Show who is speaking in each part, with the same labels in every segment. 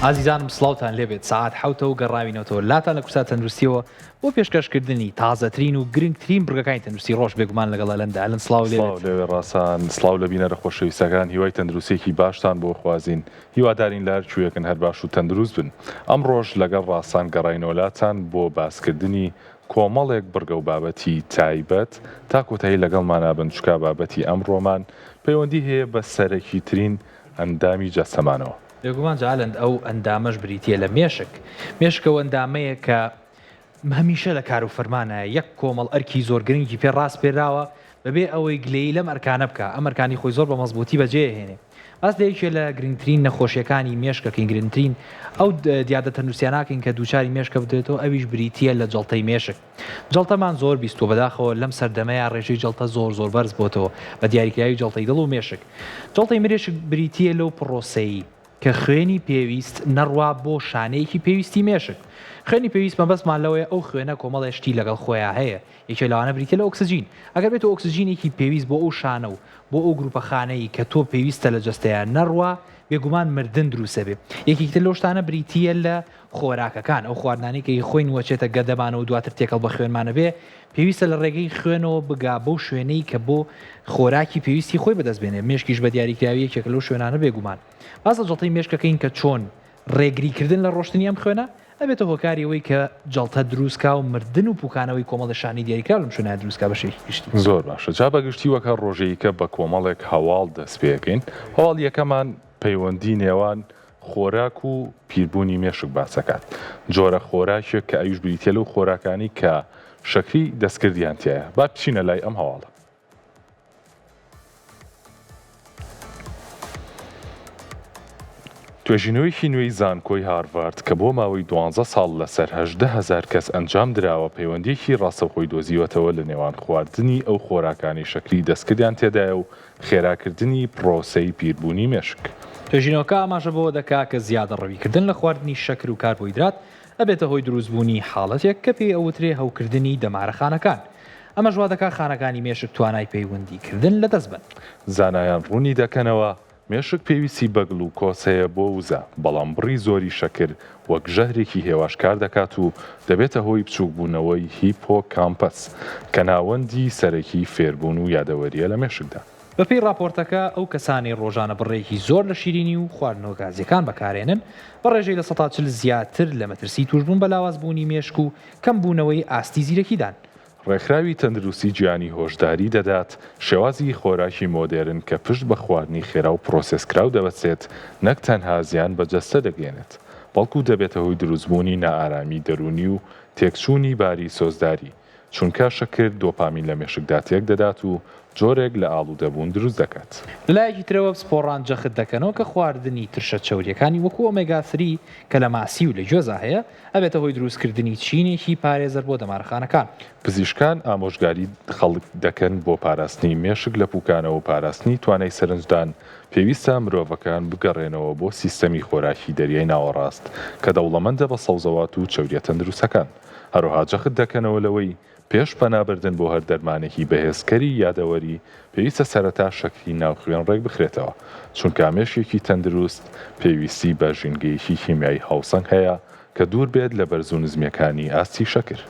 Speaker 1: ئازیزانم سڵاوتان لێبێت سەعات حەوتە و گەڕاوینەوەتەوە لاتان لە کوردسات تەندروستیەوە بۆ پێشکەشکردنی تازەترین و گرنگترین بڕگەکانی تەندروستی ڕۆژ بێگومان لەگەڵ ئەلەندا ئەلەند سڵاو لێ
Speaker 2: سڵاو لێوێ ڕاسان سڵاو لە بینەرە خۆشەویستەکان هیوای تەندروستیەکی باشتان بۆ خوازین هیوادارین لە هەر کوێیەکن هەر باش و تەندروست بن ئەمڕۆش لەگەڵ ڕاسان گەڕاینەوە لاتان بۆ باسکردنی کۆمەڵێک بڕگە و بابەتی تایبەت تا کۆتایی لەگەڵمانا بن چونکا بابەتی ئەمڕۆمان پەیوەندی هەیە بە سەرەکیترین ئەندامی جەستەمانەوە.
Speaker 1: بێگومان جالند ئەو ئەندامەش بریتیە لە مێشک، مێشک ئەو ئەندامەیە کە هەمیشە لە کار و فەرمانایە، یەک کۆمەڵ ئەرکی زۆر گرنگی پێ ڕاسپێراوە بەبێ ئەوەی گلەیی لەم ئەرکانە بکا، ئەم ئەرکانی خۆی زۆر بە مەزبووتی بەجێ ئەهێنێ. باس لە یەکێ لە گرنگترین نەخۆشیەکانی مێشک ئەکەین، گرنگترین ئەو دیاردە تەندروستیانە ئەکەین کە دووچاری مێشکە بدرێتەوە ئەویش بریتیە لە جەڵتەی مێشک. جەڵتەمان زۆر بیستووە بەداخەوە لەم سەردەمەیا ڕێژەی جەڵتە زۆر زۆر بەرز بۆتەوە بە دیاریکراوی جەڵتەی دڵ و مێشک. جەڵتەی مرێشک بریتییە لەو پڕۆسەی کە خوێنی پێویست نەڕوا بۆ شانەیەکی پێویستی مێشک. خوێنی پێویست مەبەستمان لەوەیە ئەو خوێنە کۆمەڵێ شتی لەگەڵ خۆیا هەیە یەکێ لەوانە بریتیە لە ئۆکسجین. ئەگەر بێتو ئۆکسجینێکی پێویست بۆ ئەو شانە و بۆ ئەو گروپە خانەی کە تۆ پێویستە لە جەستەیا نەڕوا بێگومان مردن دروسەبێ. یەکێکی تر لەو شتانە بریتییە لە خۆراکەکان، ئەو خواردنانەی کە ئیخۆین و ئەچێتە گەدەمانەوە و دواتر تێکەڵ بە خوێنمان ئەبێ، پێویستە لە ڕێگەی خوێنەوە بگا بەو شوێنەی کە بۆ خۆراکی پێویستی خۆی بەدەست بێنێ، مێشکیش بە دیاریکراوی یەکێکە لەو شوێنانە بێگومان. باس لە جەڵتەی مێشک ئەکەین کە چۆن ڕێگری کردن لە ڕۆشتنی ئەم خوێنە ئەبێتە هۆکاری ئەوەی کە جەڵتە دروست کا و مردن و پوکانەوەی کۆمەڵێ شانەی دیاریکراو لەم شوێنە دروست کا بە شێوەیەکی گشتی.
Speaker 2: زۆر باشە جا بە گشتی وەک هەر ڕۆژێیکە بە کۆمەڵێک هەواڵ دەست پێ ئەکەین هەواڵی یەکەمان پەیوەندی نێوان خۆراک و پیربوونی مێشک باس ئەکات. جۆرە خۆراکێک کە ئەویش بریتیە لەو خۆراکانەی کە شەکری دەستکردیان تیایە. با بچینە لای ئەم هەواڵە. توێژینەوەیەکی نوێی زانکۆی هارڤارد کە بۆ ماوەی دوانزە ساڵ لەسەر 18,000 کەس ئەنجام دراوە پەیوەندییەکی ڕاستەوخۆی دۆزیوەتەوە لە نێوان خواردنی ئەو خۆراکانەی شەکری دەستکردیان تێدایە و خێراکردنی پرۆسەی پیربوونی مێشک.
Speaker 1: توێژینەوەکە ئاماژە بەوە دەکا کە زیادەڕەویکردن لە خواردنی شەکر و کاربۆهیدرات ئەبێتە هۆی دروستبوونی حاڵەتێک کە پێی ئەوترێ هەوکردنی دەمارە خانەکان. ئەمەش وا دەکا خانەکانی مێشک توانای پەیوەندیکردن لەدەست بەن.
Speaker 2: زانایان ڕوونی دەکەنەوە، مێشک پێویستی بە گلوکۆز هەیە بۆ وزە، بەڵام بڕی زۆری شەکر وەک ژەهرێکی هێواش کاردەکات و دەبێتە هۆی بچووکبوونەوەی هیپۆکامپەس، کە ناوەندی سەرەکی فێربوون و یادەوەرییە لە مێشکدا.
Speaker 1: بەپێی ڕاپۆرتەکە، ئەو کەسانەی ڕۆژانە بڕێکی زۆر لە شیرینی و خواردنەوە گازییەکان بەکارێنن، بە ڕێژەی 40% زیاتر لە مەترسی تووشبوون بە لاوازبوونی مێشک و کەمبوونەوەی ئاستی زیرەکیدان.
Speaker 2: ڕێکخراوی تەندروستی جیهانی هۆشداری دەدات، شێوازی خۆراکی مۆدێرن کە پشت بە خواردنی خێرا و پرۆسێسکراو دەبەستێت، نەک تەنها زیان بە جەستە دەگەیەنێت، بەڵکو دەبێتە هۆی دروستبوونی نائارامی دەروونی و تێکچوونی باری سۆزداری، چونکە شەکر دۆپامین لە مێشکدا تێکدەدات و جۆرێک لە ئاڵوودەبوون دروست دەکات.
Speaker 1: لەلایەکی ترەوە پسپۆڕان جەخت دەکەنەوە کە خواردنی ترشە چەورییەکانی وەکو ئۆمێگا three کە لە ماسی و لە گوێزا هەیە، ئەبێتە هۆی دروستکردنی چینێکی پارێزەر بۆ دەمارەخانەکان.
Speaker 2: پزیشکان ئامۆژگاری خەڵک دەکەن بۆ پاراستنی مێشک لە پوکانەوە و پاراستنی توانای سەرنجدان، پێویستە مرۆڤەکان بگەڕێنەوە بۆ سیستەمی خۆراکی دەریای ناوەڕاست کە دەوڵەمەندە بە سەوزەوات و چەورییە تەندروستەکان. هەروەها جەخت دەکەنەوە لەوەی پێش پەنابردن بۆ هەر دەرمانێکی بەهێزکەری یادەوەری، پێویستە سەرەتا شەکری ناو خوێن ڕێکبخرێتەوە، چونکە مێشکێکی تەندروست پێویستی بە ژینگەیەکی کیمیایی هاوسەنگ هەیە کە دوور بێت لە بەرز و نزمییەکانی ئاستی شەکر.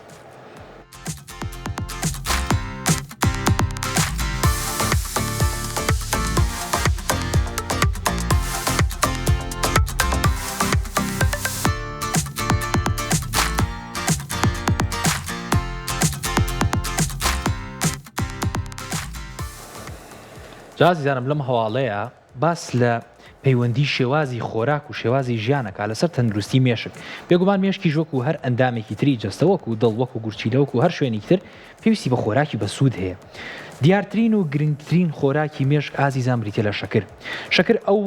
Speaker 1: جا ئازیزانم لەم هەواڵەیە باس لە پەیوەندی شێوازی خۆراک و شێوازی ژیانەکە لەسەر تەندروستی مێشک بێگومان مێشکیش وەکو هەر ئەندامێکی تری جەستە وەکو دڵ وەکو گورچیلە وەکو هەر شوێنێکی تر پێویستی بە خۆراکی بەسوود هەیە دیارترین و گرنگترین خۆراکی مێشک ئازیزان بریتە لە شەکر شەکر ئەو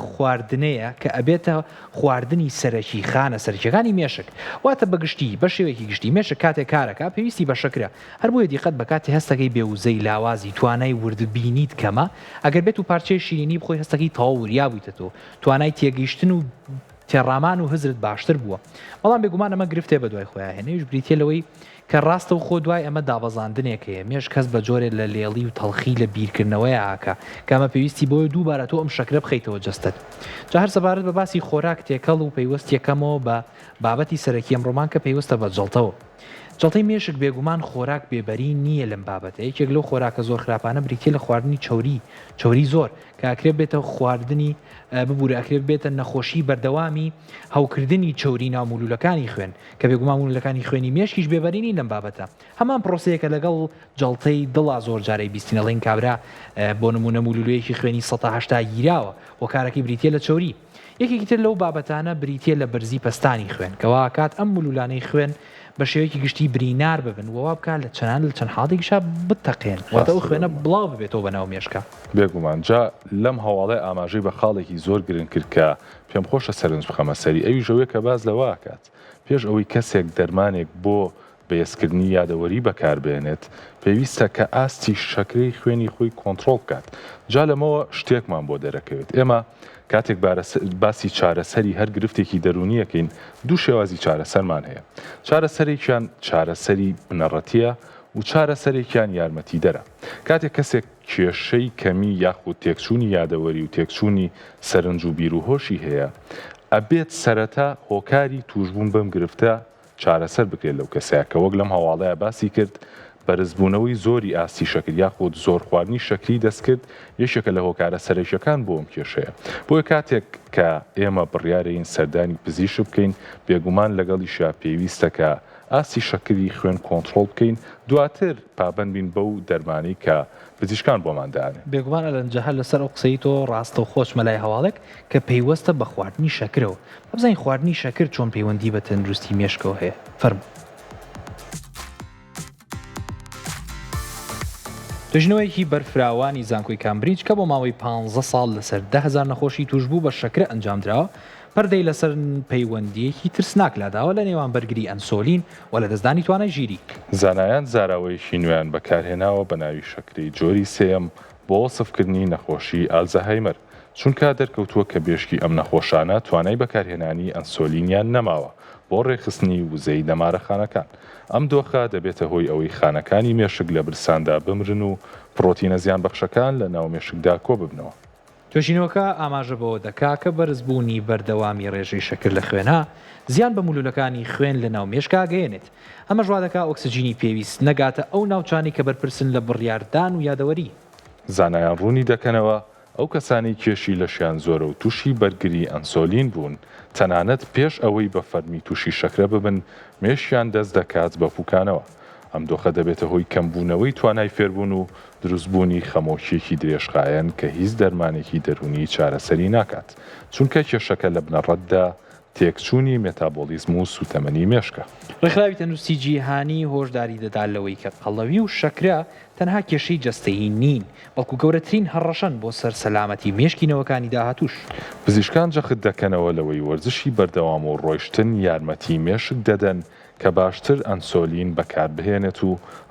Speaker 1: خواردنەیە کە ئەبێتە خواردنی سەرەکی خانە سەرەکیەکانی مێشک واتە بە گشتی بە شێوەیەکی گشتی مێشک کاتێک کارەکا پێویستی بە شەکرە هەر بۆیە دیقەت بە کاتێ هەستەکەی بێ وزەی لاوازی توانای وردبینیت کەمە ئەگەر بێت و پارچەیەک شیرینی بخۆی هەستەکەی تەواو وریا بوویتە تۆ توانای تێگەیشتن و تێڕامان و هزرت باشتر بووە بەڵام بێگومان ئەمە گرفتێ بەدوای خۆیا هێنێ ئەویش بریتیە لەوەی. کە ڕاستەوخۆ دوای ئەمە دابەزاندنێک هەیە، مێشک هەست بە جۆرێ لە لێڵی و تەڵخی لە بیرکردنەوەیا ئەکا، کە ئەمە پێویستی بەوەیە دووبارە تۆ ئەم شەکرە بخەیتەوە جەستەت. جا هەر سەبارەت بە باسی خۆراک تێکەڵ و پەیوەست یەکەمەوە بە بابەتی سەرەکی ئەمڕۆمان کە پەیوەستە بە جەڵتەوە. جەڵتەی مێشک بێگومان خۆراک بێبەری نییە لەم بابەتە، یەکێک لەو خۆراکە زۆر خراپانە بریتییە لە خواردنی چەوری، چەوری زۆر، کە ئەکرێ ببێتە خواردنی ببورە ئەکرێ ببێتە نەخۆشی بەردەوامی هەوکردنی چەوری ناو مولولەکانی خوێن، کە بێگومان مولولەکانی خوێنی مێشکیش بێبەری نین لەم بابەتە. هەمان پرۆسەیە کە لەگەڵ جەڵتەی دڵا زۆر جار ئەیبیستین ئەڵێن کابرا بۆ نموونە مولولەیەکی خوێنی 180 گیراوە هۆکارەکەی بریتیە لە چەوری. یەکێکی تر لەو بابەتانە بریتیە لە بەرزی پەستانی خوێن کە واکات ئەم مولولانەی خوێن بە شێوەیەکی گشتی برینار ببن و وابکات لە چەنان لە چەند حاڵەتێکیشا بتەقێن واتە ئەو خوێنە بڵاو ببێتەوە بە ناو مێشکا.
Speaker 2: بێگومان جا لەم هەواڵەی ئاماژەی بە خاڵێکی زۆر گرنگ کرد کە پێم خۆشە سەرنج بخەمە سەری ئەویش ئەوەیە کە باس لەوە ئەکات پێش ئەوەی کەسێک دەرمانێک بۆ بەهێزکردنی یادەوەری بەکاربهێنێت پێویستە کە ئاستی شەکرەی خوێنی خۆی کۆنتڕۆڵ بکات جا لەمەوە شتێکمان بۆ دەرەکەوێت ئێمە کاتێک باسی چارەسەری هەر گرفتێکی دەروونی ئەکەین دوو شێوازی چارەسەرمان هەیە چارەسەرێکیان چارەسەری بنەڕەتیە و چارەسەرێکیان یارمەتیدەرە کاتێک کەسێک کێشەی کەمی یاخود تێکچوونی یادەوەری و تێکچوونی سەرنج و بیروهۆشی هەیە، ئەبێت سەرەتا هۆکاری تووشبوون بەم گرفتە چارەسەر بکرێت لەو کەسەیا کە وەک لەم هەواڵەیا باسی کرد بەرزبوونەوەی زۆری ئاستی شەکر یاخود زۆر خواردنی شەکری دەستکرد یەکێکە لە هۆکارە سەرەکیەکان بۆ ئەم کێشەیە. بۆیە کاتێک کە ئێمە بڕیارەین سەردانی پزیشک بکەین بێگومان لەگەڵیشیا پێویستە کە ئاستی شەکری خوێن کۆنتڕۆڵ بکەین، دواتر پابەند بین بەو دەرمانەی کە پزیشکان بۆمان دانێن.
Speaker 1: بێگومان ئەلەنجە هەر لەسەر ئەو قسەی تۆ ڕاستەوخۆ چمە لای هەواڵێک کە پەیوەستە بە خواردنی شەکرەوە. با بزانین خواردنی شەکر چۆن پەیوەندی بە تەندروستی مێشکەوە هەیە. فەرموو. توێژینەوەیەکی بەرفراوانی زانکۆی کامبریج کە بۆ ماوەی پانزە ساڵ لەسەر 10,000 نەخۆشی تووشبوو بە شەکرە ئەنجامدراوە، پەردەی لەسەر پەیوەندییەکی ترسناک لاداوە لە نێوان بەرگری ئەنسۆلین و لەدەستدانی توانای ژیری.
Speaker 2: زانایان زاراوەیەکی نوێیان بەکارهێناوە بە ناوی شەکرەی جۆری سێیەم بۆ وەسفکردنی نەخۆشی ئالزەهایمەر، چونکە دەرکەوتووە کە بێشکی ئەم نەخۆشانە توانای بەکارهێنانی ئەنسۆلینیان نەماوە بۆ ڕێکخستنی وزەی دەمارەخانەکان. ئەم دۆخە دەبێتە هۆی ئەوەی خانەکانی مێشک لە برساندا بمرن و پڕۆتینە زیانبەخشەکان لە ناو مێشکدا کۆببنەوە.
Speaker 1: توێژینەوەکە ئاماژە بەوە دەکا کە بەرزبوونی بەردەوامی ڕێژەی شەکر لە خوێنا زیان بە مولولەکانی خوێن لە ناو مێشکا ئەگەیەنێت، ئەمەش وادەکا ئۆکسجینی پێویست نەگاتە ئەو ناوچانەی کە بەرپرسن لە بڕیاردان و یادەوەری.
Speaker 2: زانایان ڕوونی دەکەنەوە، ئەو کەسانەی کێشی لەشیان زۆرە و تووشی بەرگری ئەنسۆلین بوون، تەنانەت پێش ئەوەی بە فەرمی تووشی شەکرە ببن، مێشکیان دەست دەکات بە پووکانەوە. ئەم دۆخە دەبێتە هۆی کەمبوونەوەی توانای فێربوون و دروستبوونی خەمۆکییەکی درێژخایەن کە هیچ دەرمانێکی دەروونی چارەسەری ناکات، چونکە کێشەکە لە بنەڕەتدا تێکچوونی مێتابۆڵیزم و سووتەمەنی مێشکە.
Speaker 1: ڕێکخراوی تەندروستی جیهانی هۆشداری دەدات لەوەی کە قەڵەوی و شەکرە تەنها کێشەی جەستەیی نین، بەڵکو گەورەترین هەڕەشەن بۆ سەر سەلامەتی مێشکی نەوەکانی داهاتووش.
Speaker 2: پزیشکان جەخت دەکەنەوە لەوەی وەرزشی بەردەوام و ڕۆیشتن یارمەتی مێشک دەدەن کە باشتر ئەنسۆلین بەکاربهێنێت و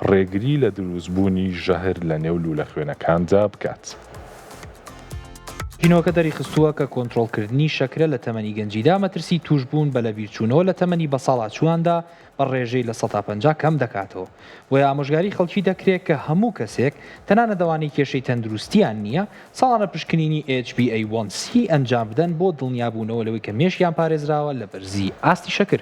Speaker 2: ڕێگری لە دروستبوونی ژەهر لە نێو لوولە خوێنەکاندا بکات.
Speaker 1: توێژینەوەکە دەریخستووە کە کۆنترۆڵکردنی شەکرە لە تەمەنی گەنجیدا مەترسی تووشبوون بە لەبیرچوونەوە لە تەمەنی بەساڵاچوواندا بە ڕێژەی 50% کەم دەکاتەوە. بۆیە ئامۆژگاری خەڵکی دەکرێت کە هەموو کەسێک، تەنانەت ئەوانەی کێشەی تەندروستییان نییە، ساڵانە پشکنینی HbA1c ئەنجام بدەن بۆ دڵنیابوونەوە لەوەی کە مێشکیان پارێزراوە لە بەرزی ئاستی شەکر.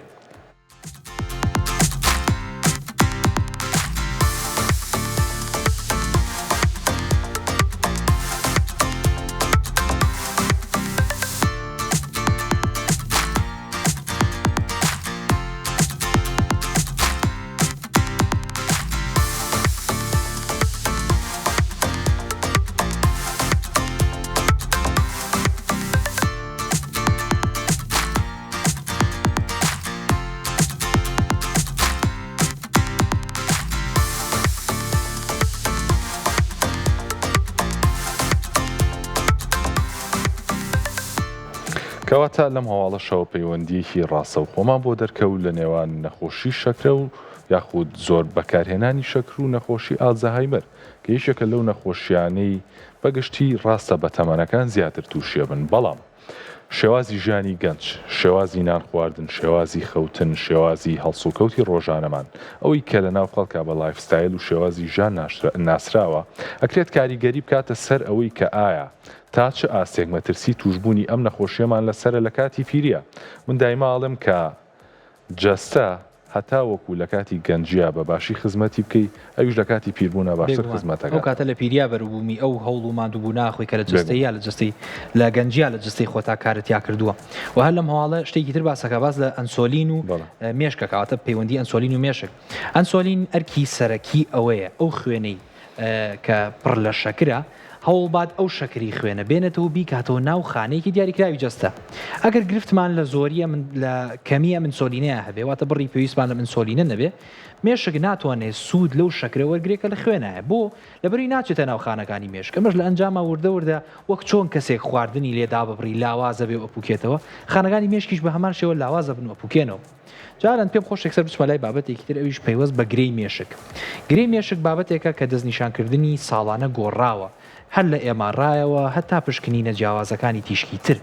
Speaker 2: کەواتە لەم هەواڵەشەوە پەیوەندییەکی ڕاستەوخۆمان بۆ دەرکەوت لە نێوان نەخۆشی شەکرە و یاخود زۆر بەکارهێنانی شەکر و نەخۆشی ئالزەهایمەر کە یەکێکە لەو نەخۆشیانەی بەگشتی ڕاستە بەتەمەنەکان زیاتر تووشیەبن بەڵام. شێوازی ژیانی گەنج، شێوازی نان خواردن، شێوازی خەوتن، شێوازی هەڵسوکەوتی ڕۆژانەمان، ئەوەی کە لەناو خەڵکا بە life style و شێوازی ژیان ناسراوە، ئەکرێت کاریگەری بکاتە سەر ئەوەی کە ئایا تا چ ئاستێک مەترسی توشبوونی ئەم نەخۆشیەمان لەسەرە لە کاتی پیرییا. من دایما ئەڵێم کە جەستە هەتا وەکو لە کاتی گەنجیا بە باشی خزمەتی بکەی ئەویش لە کاتی پیربوونا باشتر
Speaker 1: بێگومان
Speaker 2: خزمەت
Speaker 1: ئەو
Speaker 2: ئەکات.
Speaker 1: کاتە لە پیریا بەروبوومی ئەو هەوڵ و ماندووبوونە خۆی کە لە جەستەی
Speaker 2: بێگومان.
Speaker 1: یا لە جەستەی لە گەنجیا لە جەستەی خۆتا کارت تیا کردووە و هەر لەم هەواڵە شتێکی تر باس ئەکا باس لە ئەنسۆلین و
Speaker 2: بەڵێ.
Speaker 1: مێشک ئەکا واتە پەیوەندی ئەنسۆلین و مێشک ئەنسۆلین ئەرکی سەرەکی ئەوەیە ئەو خوێنەی کە پڕ لە شەکرە، هەوڵبات ئەو شەکری خوێنە بێنێتەوە و بیکاتەوە ناو خانەیەکی دیاریکراوی جەستە. ئەگەر گرفتمان لە زۆری ئەم لە کەمی ئەم ئنسۆلینەیا هەبێ، واتە بڕی پێویستمان لەم ئنسۆلینە نەبێ، مێشک ناتوانێ سوود لەو شەکرە وەرگرێ کە لە خوێنایە. بۆ؟ لەبەرئەوەی ناچێتە ناو خانەکانی مێشک. ئەمەش لە ئەنجاما وردە وردە وەک چۆن کەسێک خواردنی لێ داببڕی لاواز ئەبێ و ئەپوکێتەوە، خانەکانی مێشکیش بە هەمان شێوە لاواز ئەبن و ئەپوکێنەوە. جاران پێم خۆشە یەکسەر بچمە لای بابەتێکی تر ئەویش پەیوەست بە گرێی مێشک. گرێی مێشک بابەتێکە کە دەستنیشانکردنی ساڵانە گۆڕاوە هەر لە ئێماڕایەوە هەتا پشکنینە جیاوازەکانی تیشکی تر.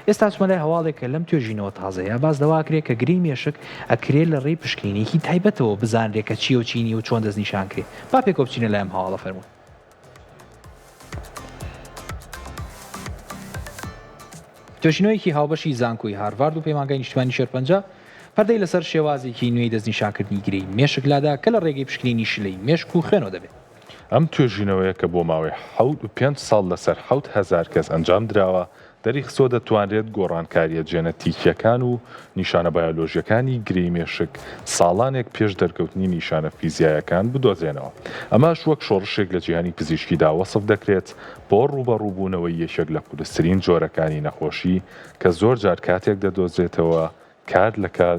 Speaker 1: ئێستا چمە لای هەواڵێک کە لەم توێژینەوە تازەیە باس لەوە ئەکرێ کە گرێی مێشک ئەکرێ لە ڕێی پشکنینێکی تایبەتەوە بزانرێ کە چییە و چی نییە و چۆن دەستنیشان کرێ. با پێکەوە بچینە لای ئەم هەواڵە فەرموون. توێژینەوەیەکی هاوبەشی زانکۆی هارڤارد و پەیمانگای نیشتمانی شێرپەنجە پەردەی لەسەر شێوازێکی نوێی دەستنیشانکردنی گرێی مێشک لادا کە لە ڕێگەی پشکنینی شلەی مێشک و خوێنەوە دەبێت.
Speaker 2: ئەم توێژینەوەیە کە بۆ ماوەی پێنج ساڵ لەسەر 7000 کەس ئەنجامدراوە، دەریخستووە دەتوانرێت گۆڕانکارییە جێنەتیکییەکان و نیشانە بایۆلۆژییەکانی گرێی مێشک ساڵانێک پێش دەرکەوتنی نیشانە فیزیایەکان بدۆزرێنەوە. ئەمەش وەک شۆڕشێک لە جیهانی پزیشکیدا وەسف دەکرێت بۆ ڕووبەڕووبوونەوەی یەکێک لە قورسترین جۆرەکانی نەخۆشی کە زۆرجار کاتێک دەدۆزرێتەوە کار لە کار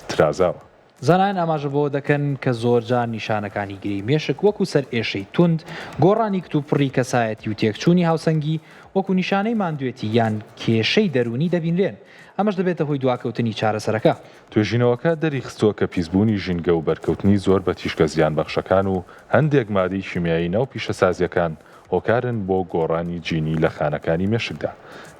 Speaker 2: ترازاوە.
Speaker 1: زانایان ئاماژە بەوە دەکەن کە زۆرجار نیشانەکانی گرێی مێشک وەکو سەرئێشەی توند، گۆڕانی کتوپڕی کەسایەتی و تێکچوونی هاوسەنگی وەکو نیشانەی ماندوێتی یان کێشەی دەروونی دەبینرێن، ئەمەش دەبێتە هۆی دواکەوتنی چارەسەرەکە.
Speaker 2: توێژینەوەکە دەریخستووە کە پیسبوونی ژینگە و بەرکەوتنی زۆر بە تیشکە زیانبەخشەکان و هەندێک مادەی کیمیایی ناو پیشەسازییەکان هۆکارن بۆ گۆڕانی جینی لە خانەکانی مێشکدا.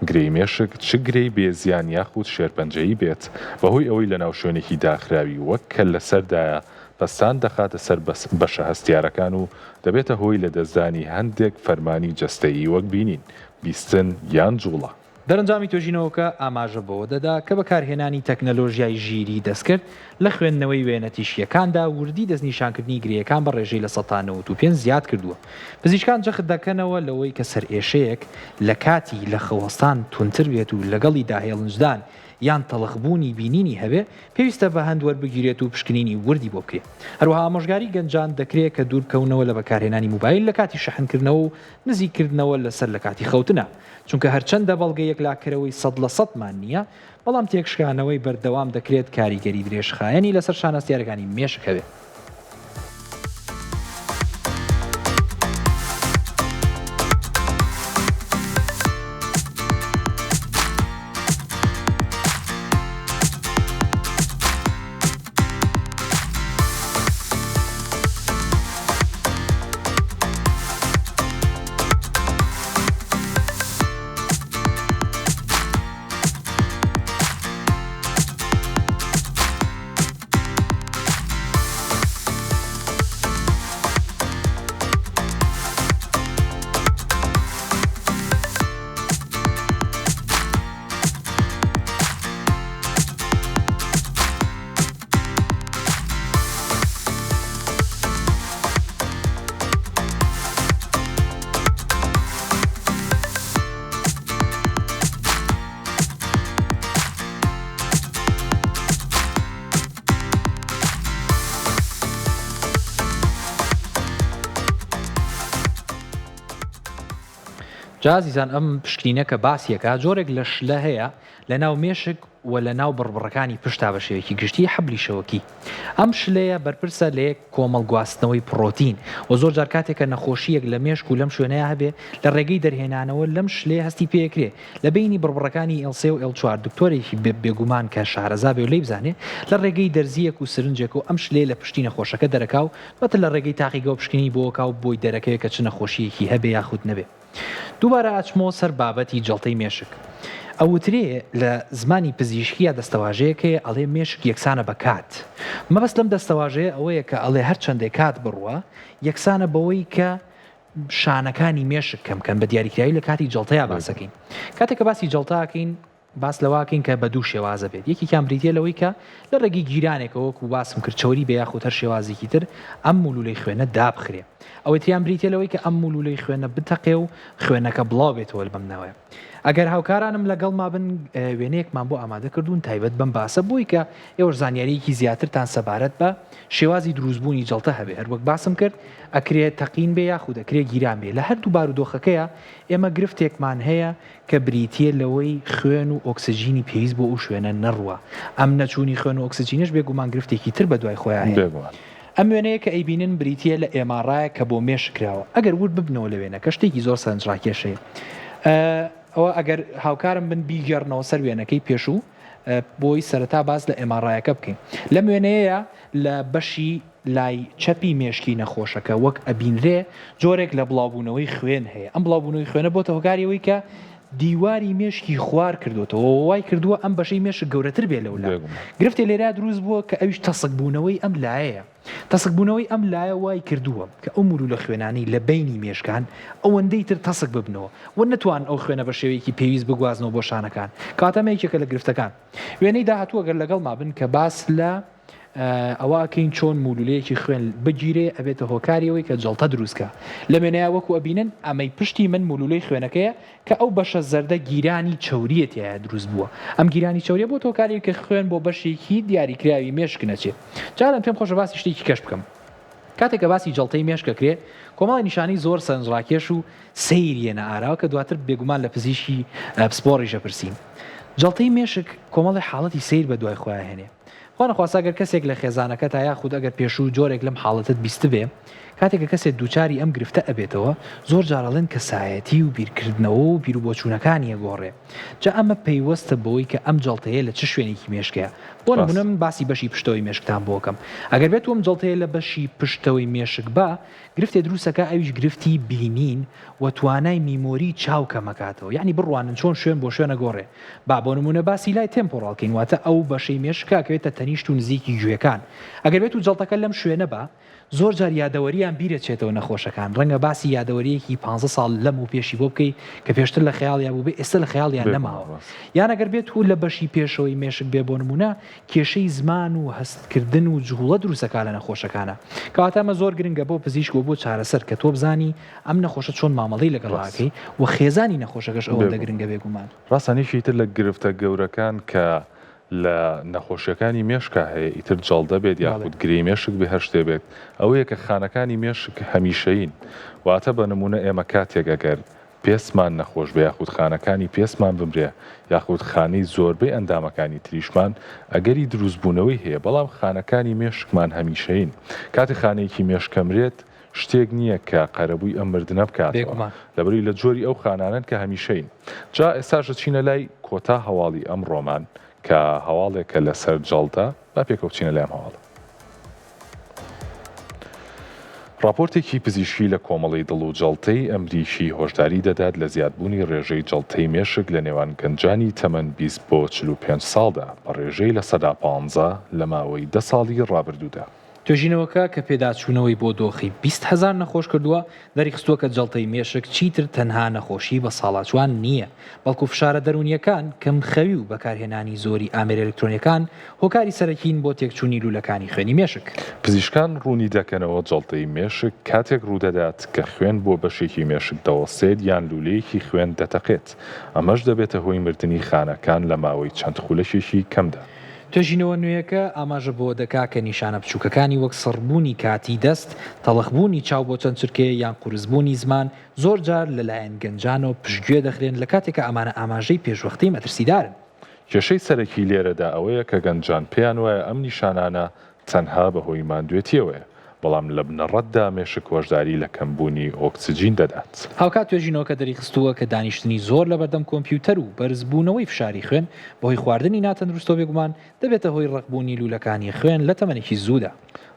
Speaker 2: گرێی مێشک، چ گرێی بێ زیان یاخود شێرپەنجەیی بێت، بەهۆی ئەوەی لەناو شوێنێکی داخراوی وەک کەللەسەردایە، پەستان دەخاتە سەر بەشە هەستیارەکان و دەبێتە هۆی لەدەستدانی هەندێک فەرمانی جەستەیی وەک بینین، بیستن یان جوڵە.
Speaker 1: دەرەنجامی توێژینەوەکە ئاماژە بەوە دەدا کە بەکارهێنانی تەکنەلۆژیای ژیریی دەستکرد لە خوێندنەوەی وێنە تیشکییەکاندا وردی دەستنیشانکردنی گرێیەکان بە ڕێژەی 95% زیاد کردووە. پزیشکان جەخت دەکەنەوە لەوەی کە سەرئێشەیەک لە کاتی لە خەوهەستان توندتر بێت و لەگەڵیدا هێڵنجدان یان تەڵخبوونی بینینی هەبێ، پێویستە بە هەند وەربگیرێت و پشکنینی وردی بۆ بکرێ. هەروەها ئامۆژگاری گەنجان دەکرێ کە دووربکەونەوە لە بەکارهێنانی موبایل لە کاتی شەحنکردنەوە و نزیککردنەوە لە سەر لە کاتی خەوتنا، چونکە هەرچەندە بەڵگەی یەکلاکەرەوەی سەد لە سەدمان نییە، بەڵام تێکشکانەوەی بەردەوام دەکرێت کاریگەری درێژخایەنی لەسەر شانە هەستیارەکانی مێشک هەبێت. جا ئازیزان ئەم پشکنینە کە باسیەکە جۆرێک لە شلە هەیە لە ناو مێشک و لە ناو بڕبڕەکانی پشتا بە شێوەیەکی گشتی حەبلی شەوەکی. ئەم شلەیە بەرپرسە لە یەک کۆمەڵ گواستنەوەی پڕۆتین و زۆر جار کاتێک کە نەخۆشییەک لە مێشک و لەم شوێنەیا هەبێ لە ڕێگەی دەرهێنانەوە لەم شلەیە هەستی پێکرێ لە بەینی بڕبڕەکانی ئێڵ سێ و ئێڵ چوار دکتۆرێکی بێگومان کە شارەزا بێ و لێی بزانێ لە ڕێگەی دەرزییەک و سرنجێکەوە ئەم شلەیە لە پشتی نەخۆشەکە دەرەکا و دواتر لە ڕێگەی تاقیگەوە پشکنینی بۆ ئەکا و بۆی دەرەکەوێ کە چ نەخۆشییەکی هەبێ یاخود نەبێ. دووبارە ئەچمەوە سەر بابەتی جەڵتەی مێشک. ئەوترێ لە زمانی پزیشکییا دەستەواژەیەک هەیە ئەڵێ مێشک یەکسانە بە کات. مەبەست لەم دەستەواژەیە ئەوەیە کە ئەڵێ هەر چەندێ کات بڕوا یەکسانە بەوەی کە شانەکانی مێشک کەم کەن بە دیاریکراوی لە کاتی جەڵتەیا باسەکەین. کاتێک کە باسی جەڵتە ئەکەین باس لەوە ئەکەین کە بە دوو شێوازە بێت یەکێکیان بریتیە لەوەی کە لە ڕێگەی گیرانێکەوە وەکو باسم کرد چەوری بێ یاخود هەر شێوازێکی تر ئەم مولولەی خوێنە دابخرێ ئەوەی تریان بریتیە لەوەی کە ئەم مولولەی خوێنە بتەقێ و خوێنەکە بڵاو بێتەوە بەم ناوەیە ئەگەر هاوکارانم لەگەڵما بن وێنەیەکمان بۆ ئامادە کردوون تایبەت بەم باسە بۆی کە ئێوەش زانیاریەکی زیاترتان سەبارەت بە شێوازی دروستبوونی جەڵتە هەبێ هەروەک باسم کرد ئەکرێ تەقین بێ یاخود ئەکرێ گیران بێ لە هەردوو بارودۆخەکەیە ئێمە گرفتێکمان هەیە کە بریتییە لەوەی خوێن و ئۆکسجینی پێویست بۆ ئەو شوێنە نەڕوا. ئەم نەچوونی خوێن و ئۆکسجینەش بێگومان گرفتێکی تر بەدوای خۆیا هێنێ.
Speaker 2: بێگومان.
Speaker 1: ئەم وێنەیە کە ئەیبینن بریتییە لە MRI یەک کە بۆ مێشک کراوە. ئەگەر ورد ببنەوە لە وێنەکە شتێکی زۆر سەرنجڕاکێش هەیە. ئەوە ئەگەر هاوکارم بن بیگێڕنەوە سەر وێنەکەی پێشوو بۆی سەرەتا باس لە MRI یەکە بکەین. لەم وێنەیەیا لە بەشی لای چەپی مێشکی نەخۆشەکە وەک ئەبینرێ جۆرێک لە بڵاوبوونەوەی خوێن هەیە، ئەم بڵاوبوونەوەی خوێنە بۆتە هۆکاری ئەوەی کە دیواری مێشکی خوار کردۆتەوە و وای کردووە ئەم بەشەی مێشک گەورەتر بێ لەولا. گرفتێ لێرە دروست بووە کە ئەویش تەسکبوونەوەی ئەم لایەیە. تەسکبوونەوەی ئەم لایە وای کردووە کە ئەو مولولە خوێنانەی لە بەینی مێشکان ئەوەندەی تر تەسک ببنەوە و نەتوانن ئەو خوێنە بە شێوەیەکی پێویست بگوازنەوە بۆ شانەکان. کەواتە ئەمە یەکێکە لە گرفتەکان. وێنەی داهاتوو ئەگەر لەگەڵما بن کە باس لە ئەوە ئەکەین چۆن مولولەیەکی خوێن بگیرێ ئەبێتە هۆکاری ئەوەی کە جەڵتە دروست کا لە وێنەیا وەکو ئەبینن ئەمەی پشتی من مولولەی خوێنەکەیە کە ئەو بەشە زەردە گیرانی چەوریە تیایا دروست بووە ئەم گیرانی چەوریە بۆتە هۆکاری ئەوەی کە خوێن بۆ بەشێکی دیاریکراوی مێشک نەچێ جاران پێم خۆشە باسی شتێکی کەش بکەم کاتێک کە باسی جەڵتەی مێشک ئەکرێ کۆمەڵی نیشانەی زۆر سەرنجڕاکێش و سەیر یەنە ئاراوە کە دواتر بێگومان لە پزیشکی پسپۆڕیش ئەپرسین جەڵتەی مێشک کۆمەڵی حاڵەتی سەیر بە دوای خۆیان هێنێ خوا نەخواستە ئەگەر کەسێک لە خێزانەکەتا یاخود ئەگەر پێشوو جۆرێک لەم حاڵەتەت بیستبێ کاتێک کە کەسێک دووچاری ئەم گرفتە ئەبێتەوە زۆر جار ئەڵێن کەسایەتی و بیرکردنەوە و بیروبۆچوونەکانی ئەگۆڕێ جا ئەمە پەیوەستە بەوەی کە ئەم جەڵتەیە لە چ شوێنێکی مێشکەیە بۆ نمونە من باسی بەشی پشتەوەی مێشکتان بۆ ئەکەم ئەگەر بێت و ئەم جەڵتەیە لە بەشی پشتەوەی مێشک با گرفتێ دروستەکا ئەویش گرفتی بینین و توانای memory چاو کەمەکاتەوە یەعنی بڕوانن چۆن شوێن بۆ شوێن ئەگۆڕێ با بۆ نمونە باسی لای temporal کەین واتە ئەو بەشەی مێشک کە ئەکەوێتە تەنیشت و نزیکی گوێکان ئەگەر بێت و جەڵتەکە لەم شوێنە با زۆر جار یادەوەریان بیرەچێتەوە نەخۆشەکان ڕەنگە باسی یادەوەریەکی پانزە ساڵ لەم و پێشی بۆ بکەی کە پێشتر لە خەیاڵیا بووبێ ئێستا لە خەیاڵیان نەماوە یان ئەگەر بێت و لە بەشی پێشەوەی مێشک بێ بۆ نمونە کێشەی زمان و هەستکردن و جووڵە دروستەکا لە نەخۆشەکانا. کەواتە ئەمە زۆر گرنگە بۆ پزیشک و بۆ چارەسەر کە تۆ بزانی ئەم نەخۆشە چۆن مامەڵەی لەگەڵا ئەکەی و خێزانی نەخۆشەکەش ئەوەندە گرنگە بێگومان.
Speaker 2: ڕاستە یەکێکی تر لە گرفتە گەورەکان کە لە نەخۆشیەکانی مێشکا هەیە ئیتر جەڵدە بێت یاخود گرێی مێشک بێ هەر شتێ بێت ئەوەیە کە خانەکانی مێشک هەمیشەیین واتە بە نمونە ئێمە کاتێک ئەگەر پێستمان نەخۆش بێ یاخود خانەکانی پێستمان بمرێ یاخود خانەی زۆربەی ئەندامەکانی تریشمان ئەگەری دروستبوونەوەی هەیە بەڵام خانەکانی مێشکمان هەمیشەیین کاتێ خانەیەکی مێشک ئەمرێت شتێک نییە کە قەرەبووی ئەم مردنە بکاتەوە
Speaker 1: بێگومان.
Speaker 2: لەبەروی لە جۆری ئەو خانانەن کە هەمیشەیین جا ئێستاش ئەچینە لای کۆتا هەواڵی ئەمڕۆمان کە هەواڵێکە لەسەر جەڵدە با پێکەوە بچینە لای ئەم هەواڵە. ڕاپۆرتێکی پزیشکی لە کۆمەڵەی دڵ و جەڵتەی ئەمریکی هۆشداری دەدات لە زیادبوونی ڕێژەی جەڵتەی مێشک لە نێوان گەنجانی تەمەن 20 بۆ 45 ساڵدا بە ڕێژەی 15% لە ماوەی دە ساڵی ڕابردوودا.
Speaker 1: توێژینەوەکە کە پێداچوونەوەی بۆ دۆخی 20,000 نەخۆش کردووە، دەریخستووە کە جەڵتەی مێشک چیتر تەنها نەخۆشیی بەساڵاچووان نییە، بەڵکو فشارە دەروونییەکان، کەمخەوی و بەکارهێنانی زۆری ئامێرە ئەلکترۆنییەکان هۆکاری سەرەکین بۆ تێکچوونی لوولەکانی خوێنی مێشک.
Speaker 2: پزیشکان ڕوونی دەکەنەوە جەڵتەی مێشک کاتێک ڕوودەدات کە خوێن بۆ بەشێکی مێشک دەوەستێت یان لوولەیەکی خوێن دەتەقێت، ئەمەش دەبێتە هۆی مردنی خانەکان لە ماوەی چەند خولەکێکی کەمدا.
Speaker 1: توێژینەوە نوێیەکە ئاماژە بەوە دەکا کە نیشانە بچووکەکانی وەک سڕبوونی کاتیی دەست، تەڵخبوونی چاو بۆ چەند چرکەیە یان قورسبوونی زمان زۆرجار لەلایەن گەنجانەوە پشتگوێ دەخرێن لەکاتێکا ئەمانە ئاماژەی پێشوەختەی مەترسیدارن.
Speaker 2: کێشەی سەرەکی لێرەدا ئەوەیە کە گەنجان پێیان وایە ئەم نیشانانە تەنها بەهۆی ماندوێتییەوەیە، بەڵام لە بنەڕەتدا مێشک هۆشداری لە کەمبوونی ئۆکسجین دەدات.
Speaker 1: هاوکات توێژینەوەکە دەریخستووە کە دانیشتنی زۆر لەبەردەم کۆمپیوتەر و بەرزبوونەوەی فشاری خوێن بەهۆی خواردنی ناتەندروستەوە بێگومان دەبێتە هۆی ڕەقبوونی لوولەکانی خوێن لە تەمەنێکی زوودا.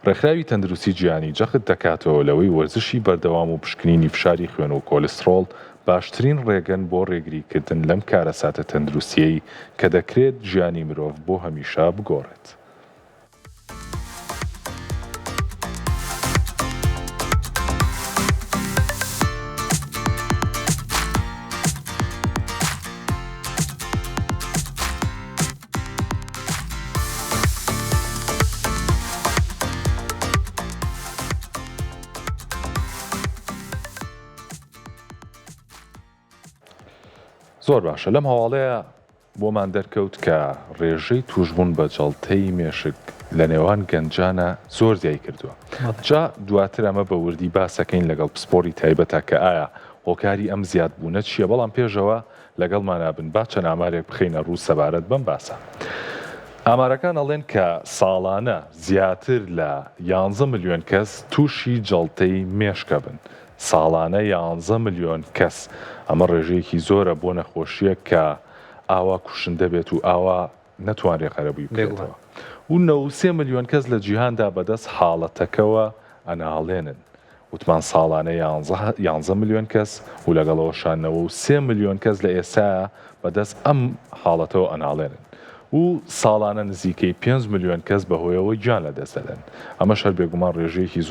Speaker 2: ڕێکخراوی تەندروستی جیهانی جەخت دەکاتەوە لەوەی وەرزشی بەردەوام و پشکنینی فشاری خوێن و کۆلیسترۆڵ باشترین ڕێگەن بۆ ڕێگریکردن لەم کارەساتە تەندروستییەی کە دەکرێت ژیانی مرۆڤ بۆ هەمیشە بگۆڕێت. زۆر باشە لەم هەواڵەیە بۆمان دەرکەوت کە ڕێژەی توشبوون بە جەڵتەی مێشک لە نێوان گەنجانە زۆر زیای کردووە جا دواتر ئەمە بە وردی باسەکەین لەگەڵ پسپۆری تایبەتە کە ئایا هۆکاری ئەم زیادبوونە چییە بەڵام پێشەوە لەگەڵمانا بن با چەند ئامارێک بخەینە ڕوو سەبارەت بەم باسە. ئامارەکان ئەڵێن کە ساڵانە زیاتر لە یانزە ملیۆن کەس تووشی جەڵتەی مێشک ئەبن. ساڵانە یانزە ملیۆن کەس! ئەمە ڕێژەیەکی زۆرە بۆ نەخۆشییەک کە ئاوا کوشندە بێت و ئاوا نەتوانرێ قەرەبووی بکرێتەوە. و 93 ملیۆن کەس لە جیهاندا بەدەست حاڵەتەکەوە ئەناڵێنن. وتمان ساڵانە یانزە ملیۆن کەس و لەگەڵ ئەوەشا 93 ملیۆن کەس لە ئێستایا بەدەست ئەم حاڵەتەوە ئەناڵێنن و ساڵانە نزیکەی پێنج ملیۆن کەس بەهۆیەوە گیان لەدەست دەدەن. ئەمەش هەر بێگومان ڕێژەیەکی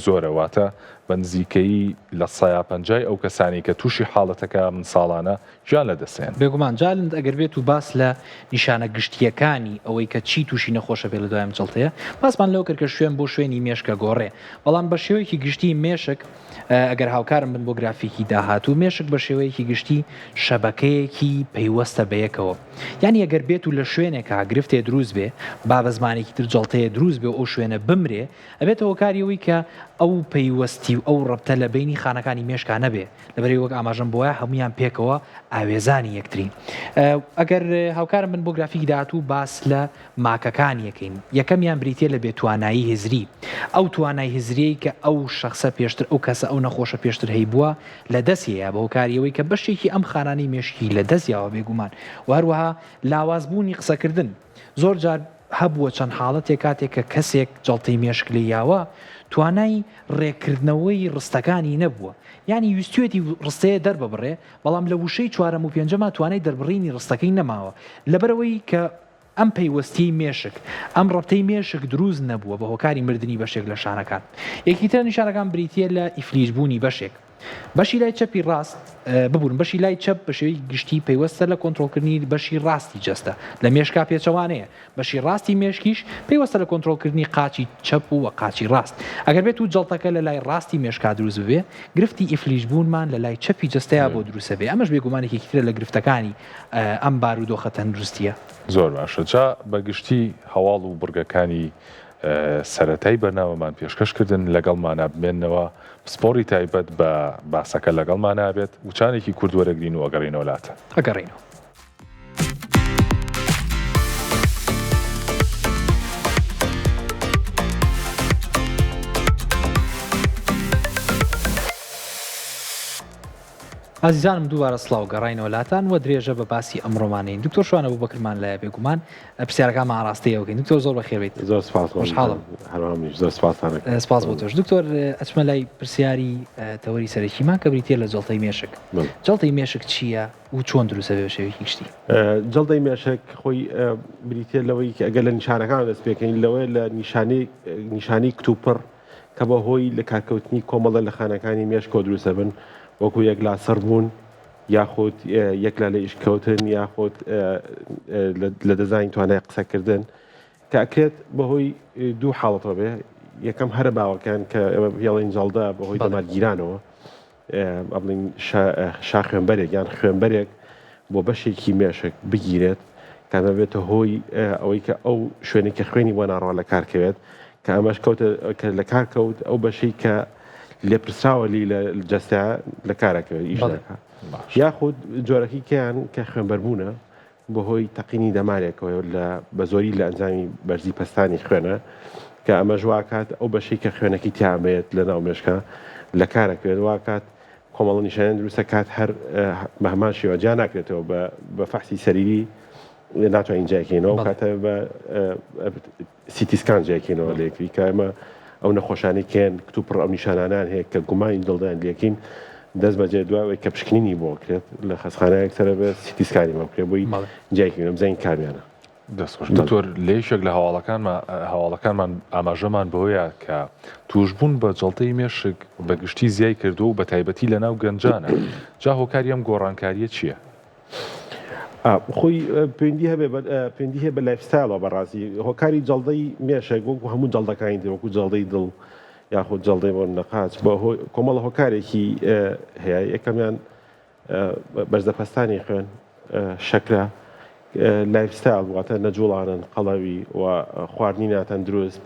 Speaker 2: زۆرە واتە بە نزیکەیی لە سەیا پەنجای ئەو کەسانەی کە تووشی حاڵەتەکە ئەبن ساڵانە گیان لەدەستێن.
Speaker 1: بێگومان جا ئەگەر بێت و باس لە نیشانە گشتییەکانی ئەوەی کە چی تووشی نەخۆشە بێت لە دوای ئەم جەڵتەیە، باسمان لەوە کرد کە شوێن بۆ شوێنی مێشک ئەگۆڕێ، بەڵام بە شێوەیەکی گشتی مێشک ئەگەر هاوکارم بن بۆ گرافیکی داهاتوو، مێشک بە شێوەیەکی گشتی شەبەکەیەکی پەیوەستە بەیەکەوە، یانی ئەگەر بێت و لە شوێنێکا گرفتێ دروست بێ، با بە زمانێکی تر جەڵتەیە دروست بێ و ئەو شوێنە بمرێ، ئەبێتە هۆکاری ئەوەی کە ئەو پەیوەستی و ئەو ڕەبتە لە بەینی خانەکانی مێشکا نەبێ، لەبەرئەوەی وەک ئاماژەم بۆیا هەموویان پێکەوە ئاوێزانی یەکترین. ئەگەر هاوکارم بن بۆ گرافیکی داهاتوو باس لە ماکەکان یەکەین. یەکەمیان بریتیە لە بێتوانایی هزری. ئەو توانای هزریەی کە ئەو شەخسە پێشتر ئەو کەسە ئەو نەخۆشە پێشتر هەیبووە لە دەست یەیە بە هۆکاری ئەوەی کە بەشێکی ئەم خانانەی مێشکی لە دەست یاوە بێگومان و هەروەها لاواز بوونی قسەکردن زۆر جار هەبووە چەند حاڵەتێک کاتێک کە کەسێک جەڵتەی مێشک لێی یاوە توانای ڕێککردنەوەی ڕستەکانی نەبووە یانی ویستویەتی ڕستەیە دەرببڕێ بەڵام لە وشەی چوارەم و پێنجەما توانای دەربڕینی ڕستەکەی نەماوە لەبەرئەوەی کە ئەم پەیوەستیەی مێشک ئەم ڕەبتەی مێشک دروست نەبووە بە هۆکاری مردنی بەشێک لە شانەکان یەکی تر نیشانەکان بریتیە لە ئیفلیج بوونی بەشێک بەشی لای چەپی ڕاست ببورن بەشی لای چەپ بە شێوەی گشتی پەیوەستە لە کۆنترۆڵکردنی بەشی ڕاستی جەستە لە مێشکا پێچەوانەیە بەشی ڕاستی مێشکیش پەیوەستە لە کۆنترۆڵکردنی قاچی چەپ و قاچی ڕاست ئەگەر بێت و جەڵتەکە لە لای ڕاستی مێشکا دروست ببێ گرفتی ئیفلیج بوونمان لە لای چەپی جەستەیا بۆ دروستە بێ ئەمەش بێگومان یەکێکی ترە لە گرفتەکانی ئەم بارودۆخە تەندروستیە.
Speaker 2: زۆر باشە جا بە گشتی هەواڵ و بڕگەکانی سەرەتای بەرنامەمان پێشکەش کردن لەگەڵمانا بمێننەوە پسپۆڕی تایبەت بە باسەکە لەگەڵمانا بێت وچانێکی کورت وەرەگرین و ئەگەڕێینەوە لاتان.
Speaker 1: ئەگەڕێینەوە. ئازیزانم دووبارە سڵاو گەڕاینەوە لاتان و درێژە بە باسی ئەمڕۆمانەین دکتۆر شوان ئەبوبەکرمان لایە بێگومان پرسیارەکانمان ئاڕاستەی ئەوکەین دکتۆر زۆر بەخێربێیت
Speaker 3: زۆر سپاس
Speaker 1: خۆشحاڵم
Speaker 3: هەروەها منیش زۆر سپاستان
Speaker 1: ئەکەم سپاس بۆ تۆش دکتۆر ئەچمە لای پرسیاری تەوەری سەرەکیمان کە بریتیە لە جەڵتەی مێشک جەڵتەی مێشک چییە و چۆن دروستە بێ بە شێوەیەکی گشتی؟
Speaker 3: جەڵتەی مێشک خۆی بریتیە لەوەی کە ئەگەر لە نیشانەکان دەست پێکەین لەوەیە لە نیشانەی نیشانەی کتوپڕ کە بە هۆی لەکارکەوتنی کۆمەڵە لە خانەکانی مێشکەوە دروست دەبن وەکو یەکلا سڕبوون یاخود یەکلا لە ئیشکەوتن یاخود لە دەزانین توانای قسەکردن کە ئەکرێت بەهۆی دوو حاڵەتەوە بێ یەکەم هەرە باوەکان کە ئێمە پێڵین جەڵدە بەهۆی دەمارگیرانەوە ئەڵین شاخوێنبەرێک یان خوێنبەرێک بۆ بەشێکی مێشک بگیرێت کە ئەمە بێتە هۆی ئەوەی کە ئەو شوێنێک کە خوێنی بۆ ناڕوا لە کار کەوێت کە ئەمەش کەوتە کە لە کار کەوت ئەو بەشەی کە لێپرسراوە لی لە جەستە لە کارەکەوێت ئیش دەکات یاخود جۆرەکەی کەیان کە خوێنبەربوونە بەهۆی تەقینی دەمارێکەوە لە بە زۆری لە ئەنجامی بەرزی پەستانی خوێنە کە ئەمەش واکات ئەو بەشەی کە خوێنەکەی تیامەیەت لە ناو مێشکە لە کارەکەوێت واکات کۆمەڵە نیشانە دروستە کات هەر بە هەمان شێوە جیا ناکرێتەوە بە فەحسی سەریری ناتوانین جیاکەینەوە کاتە بە CT scan جیاکەینەوە لە یەکتری کە ئێمە ئەو نەخۆشانەی کێن کتوپڕ ئەو نیشانانیان هەیە کە گومانی دڵدان لەکەین. دەست بەجێ دوای ئەوەی کە پشکنینی بۆ کرێت لە خەستخانە یەکسەرە بێت CT scan ی بۆ بکرێت بۆی جیای بزانین کامیانە.
Speaker 2: دەست خۆش دکتۆر لە یەکێک لە هەواڵەکانما هەواڵەکانمان ئاماژەمان بەوەیە کە تووشبوون بە جەڵتەی مێشک بە گشتی زیای کردووە و بە تایبەتی لە ناو گەنجانە جا هۆکاری ئەم گۆڕانکارییە چییە؟
Speaker 3: خۆی پەیوەندی هەبێ پەیوەندی هەیە بە lifestyle ەوە بەڕاستی هۆکاری جەڵدەی مێشک وەکو هەموو جەڵدەکانی تر وەکو جەڵدەی دڵ یاخود جەڵدەی بۆ نەقاچ بە کۆمەڵە هۆکارێکی هەیە یەکەمیان بەرزەپەستانی خوێن، شەکرە، lifestyle واتە نەجوڵانن، قەڵەوی و خواردنی ناتەندروست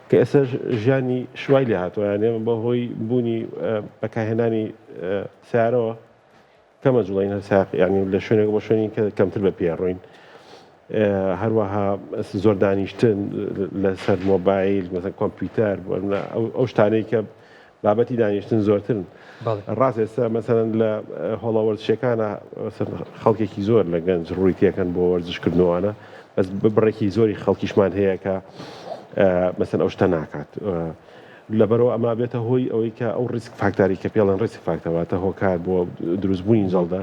Speaker 3: کە ئێستا ژیانی شوای لێ هاتووە یان ئێمە بەهۆی بوونی بەکارهێنانی سیارەوە کەمە جوڵین هەر ساق یعنی لە شوێنێک بۆ شوێنی کە کەمتر بە پێ ڕۆین هەروەها زۆر دانیشتن لەسەر مۆبایل مەسەن کۆمپیوتەر ئەو شتانەی کە بابەتی دانیشتن زۆرترن ڕاست ئێستا مەسەلەن لە هۆڵە وەرزشیەکانە خەڵکێکی زۆر لە گەنج ڕووی تێکەن بۆ وەرزشکردنەوەە بەس بڕێکی زۆری خەڵکیشمان هەیە کە مەسەن ئەو شتە ناکات لەبەرەوە ئەما بێتە هۆی ئەوەی کە ئەو risk factor ی کە پێڵێن risk factor واتە هۆکار بۆ دروستبوونی جەڵدە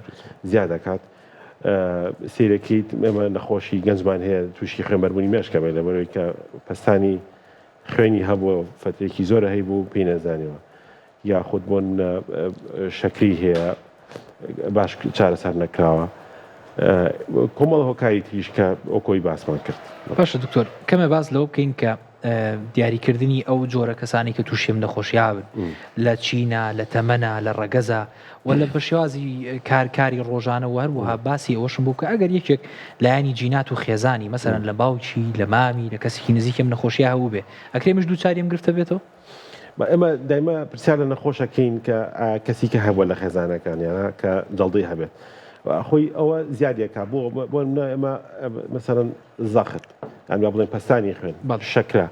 Speaker 3: زیاد دەکات سیرەکەیت ئێمە نەخۆشی گەنجمان هەیە تووشی خوێنبەربوونی مێشکە بێت لەبەرەوەی کە پەستانی خوێنی هەبووە فەترێکی زۆرە هەیبوو پێی نەزانیوە یاخود بۆ نمونە شەکری هەیە باش چارەسەر نەکراوە کۆمەڵە هۆکاری تریش کە ئۆکۆی باسمان کرد.
Speaker 1: باشە دکتۆر کەمێ باس لەوە بکەین کە دیاریکردنی ئەو جۆرە کەسانی کە تووشی ئەم نەخۆشیە بن لە چینە لە تەمەنە لە ڕەگەزە و لە بە شێوازی کار کاری ڕۆژانە و هەروەها باسی ئەوەشم بوو کە ئەگەر یەکێک لایەنی جینات و خێزانی مەسەلەن لە باوکی لە مامی لە کەسێکی نزیکی ئەم نەخۆشیە هەبووبێ ئەکرێ ئەمیش دووچاری ئەم گرفتە بێتەوە؟
Speaker 3: با ئێمە دایمە پرسیار لە نەخۆشەکەین کە کەسی کە هەبووە لە خێزانەکانیانە کە جەڵدەی هەبێت خۆی ئەوە زیادێکا بۆ بۆ ئێمە مەسەرەن زەخت یان با بڵێن پەستانی خوێن شەکرە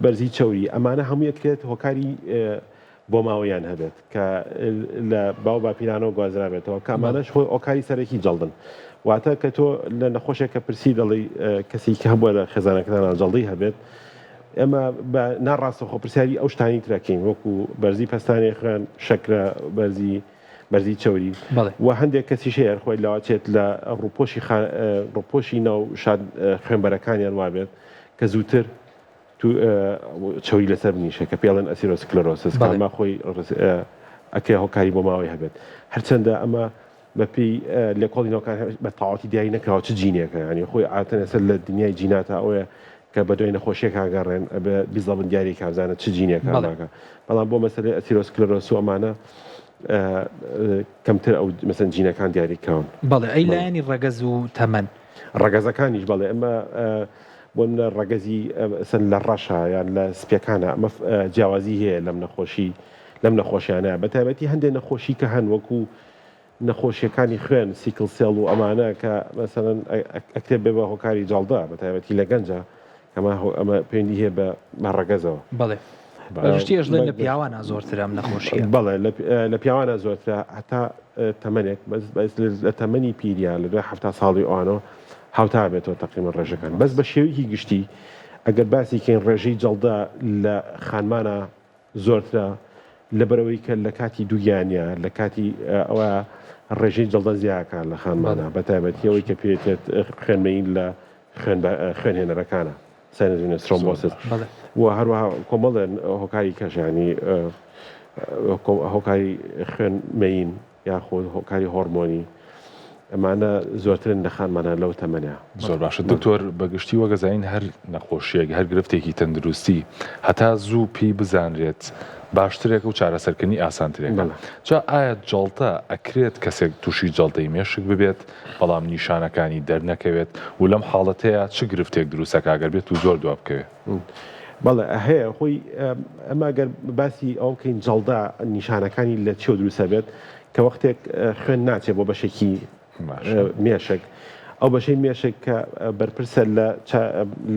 Speaker 3: بەرزی چەوری ئەمانە هەموو یەکرێت هۆکاری بۆماوەیان هەبێت کە لە باو باپیرانەوە گوازرابێتەوە کە ئەمانەش خۆی ئۆکاری سەرەکی جەڵدن واتە کە تۆ لە نەخۆشێک کە پرسی دەڵی کەسی کە هەبووە لە خێزانەکەتان جەڵدەی هەبێت ئێمە بە ناڕاستەخۆ پرسیاری ئەو شتانی ترەکەین وەکو بەرزی پەستانی خوێن شەکرە بەرزی بەرزی چەوری و هەندێک کەسیش هەیە خۆی لەواچێت لە ڕوپۆشی ڕوپۆشی ناو شاد خوێنبەرەکانیان وابێت کە زووتر چەوری لەسەر بنیشە کە پێڵێن atherosclerosis کە ئەمە خۆی ئەکرێ هۆکاری بۆ ماوەی هەبێت هەرچەندە ئەمە بەپێی لێکۆڵینەوەکان بە تەواوەتی دیاری نەکراوە چ جینێکە ینی خۆی عادەتەن ئێستا لە دنیای جیناتە ئەوەیە کە بە دوای نەخۆشیەکە گەڕێن ئەبێ بیزەبن دیاری کابزانە چ جینێکە ئەمەکە بەڵام بۆ مەسەلەی atherosclerosis و ئەمانە کەمتر ئەو مەسەن جینەکان دیاری کراون.
Speaker 1: بەڵێ ئەی لایەنی ڕەگەز و تەمەن؟
Speaker 3: ڕەگەزەکانیش بەڵێ ئەمە بۆ نمونە ڕەگەزی سەر لە ڕەشە یان لە سپیەکانە ئەمە جیاوازی هەیە لەم نەخۆشی لەم نەخۆشیانە بە تایبەتی هەندێک نەخۆشی کە هەن وەکو نەخۆشیەکانی خوێن sickle cell و ئەمانە کە مەسەلەن ئەکرێت بێ بە هۆکاری جەڵدە بە تایبەتی لە گەنجە کەما ئەمە پەیوەندی هەیە بە بە ڕەگەزەوە.
Speaker 1: بەڵێ بەگشتی ئەشڵێن لە پیاوانە زۆرترە ئەم نەخۆشیە.
Speaker 3: بەڵێ لە پیاوانە زۆرترە هەتا تەمەنێک بەس بەس لە تەمەنی پیریا لە دوای 70 ساڵی ئەوانەوە هاوتا بێتەوە تەقریبەن ڕێژەکان بەس بە شێوەیەکی گشتی ئەگەر باسی کەین ڕێژەی جەڵدە لە خانمانە زۆرترە لەبەرئەوەی کە لە کاتی دووگیانیا لە کاتی ئەوە ڕێژەی جەڵدە زیاکە لە خانمانە بە تایبەتی ئەوەی کە پێێت خوێنمەین لە خوێن خوێنهێنەرەکانە sinus venous thrombosis و هەروەها کۆمەڵێن هۆکاری کەشانی هۆکاری خوێن مەین یاخود هۆکاری هۆرمۆنی ئەمانە زۆرترن لە خانمانە لەو تەمەنە.
Speaker 2: زۆر باشە دکتۆر بەگشتی وەک ئەزانین هەر نەخۆشیەک هەر گرفتێکی تەندروستی هەتا زوو پێی بزانرێت باشترێکە و چارەسەرکردنی ئاسانترێکە جا ئایا جەڵتە ئەکرێت کەسێک توشی جەڵتەی مێشک ببێت بەڵام نیشانەکانی دەرنەکەوێت و لەم حاڵەتەیا چ گرفتێک دروست ئەکا گەر بێت و زۆر دوا بکەوێ؟
Speaker 3: بەڵێ هەیە خۆی ئەمە گەر باسی ئەوە بکەین جەڵدە نیشانەکانی لە چیەوە دروستە بێت کە وەختێک خوێن ناچێت بۆ بەشێکی مێشک ئەو بەشەی مێشک کە بەرپرسە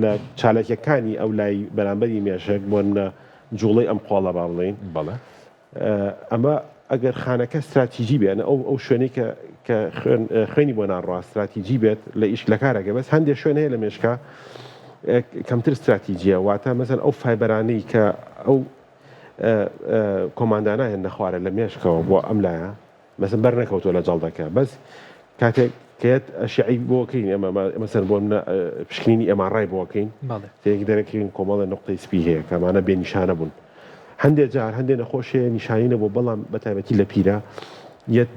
Speaker 3: لە چالاکیەکانی ئەو لای بەرامبەری مێشک بۆ نمونە جوڵەی ئەم قۆڵە با بڵێین
Speaker 2: بەڵێ
Speaker 3: ئەمە ئەگەر خانەکە ستراتیجی بێ ئەو ئەو شوێنەی کە کە خوێنی بۆ ناڕوا ستراتیجی بێت لە ئیش لە کارەکە بەس هەندێک شوێن هەیە لە مێشکە کەمتر ستراتیجیە واتە مەسەن ئەو fiber انەی کە ئەو command انە هێن نەخوارە لە مێشکەوە بۆ ئەم لایە. مەسەن بەر نەکەوتووە لە جەڵدەکە بەس کاتێک کە یەت ئەشعەی بۆ کەین ئێمە مەسەن بۆ منە پشکنینی MRI بۆ کەین تێک دەرەکەین کۆمەڵە نقطەی سپی هەیە کەمانە بێ نیشانە بوون هەندێک جار هەندێک نەخۆش هەیە نیشانی نەبوو بەڵام بە تایبەتی لە پیرە یەت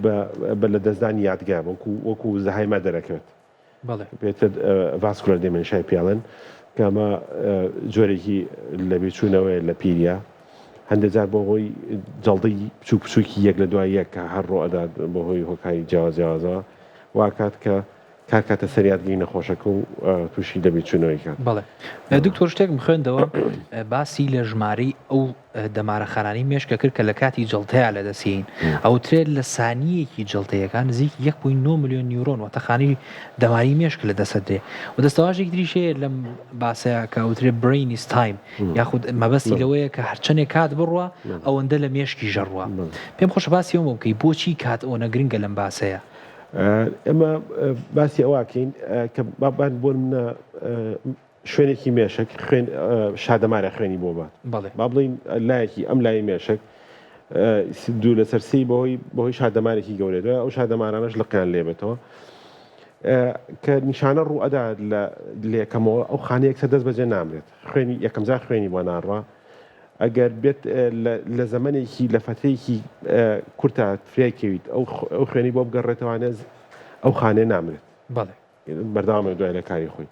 Speaker 3: بە لە دەستدانی یادگا وەکو وەکو زەهایما دەرەکەوێت پێتر vascular dementia ی پێڵێن کە ئەمە جۆرێکی لە بیرچوونەوەیە لە پیریا هەندێک جار بۆ هۆی جەڵدەی بچوک بچوکی یەک لە دوای یەک کە هەر ڕۆ ئەدات بۆ هۆی هۆکاری جیاواز جیاوازەوە واکات کە کار کاتە سەر یادگەی نەخۆشەکە و تووشی لەبیرچوونەوەی کات.
Speaker 1: بەڵێ دکتۆر شتێکم خوێندەوە باسی لە ژمارەی ئەو دەمارەخانانەی مێشکە کرد کە لە کاتی جەڵتەیا لەدەستین ئەوترێت لە سانیەکی جەڵتەیەکان نزیک 1.9 ملیۆن نیورۆن واتە خانەی دەماری مێشک لە دەسەدرێ و دەستەواژێک تریش هەیە لەم باسەیە کە ئەوترێ brain is time یاخود مەبەستی لەوەیە کە هەرچەندێک کات بڕوا ئەوەندە لە مێشکی ژەڕوە پێم خۆشە باسی ئەوە بکەی بۆچی کات ئەوەنە گرنگە لەم باسەیە؟
Speaker 3: ئێمە باسی ئەوەکەین کە بابان بۆ منە شوێنێکی مێشک خوێن شادەمارە خوێنی بۆ بات با بڵین لایەکی ئەم لای مێشک دوو لەسەر سی بەهۆی بەهۆی شادەمارێکی گەورە دوای ئەو شادەمارانەش لقیان لێبێتەوە کە نیشانە ڕوو ئەدا لە لێکەمەوە ئەو خانەیەک سەر دەست بەجێ نامرێت خوێنی یەکەمجار خوێنی بۆ ناڕوا ئەگەر بێت لە زەمەنێکی لە فەترەیەکی کورتە فریای کەویت ئەو خوێنی بۆ بگەڕێتەوانێ ئەو خانەیە نامرێت
Speaker 1: بەڵێ
Speaker 3: بەردەوامە دوای لە کاری خۆی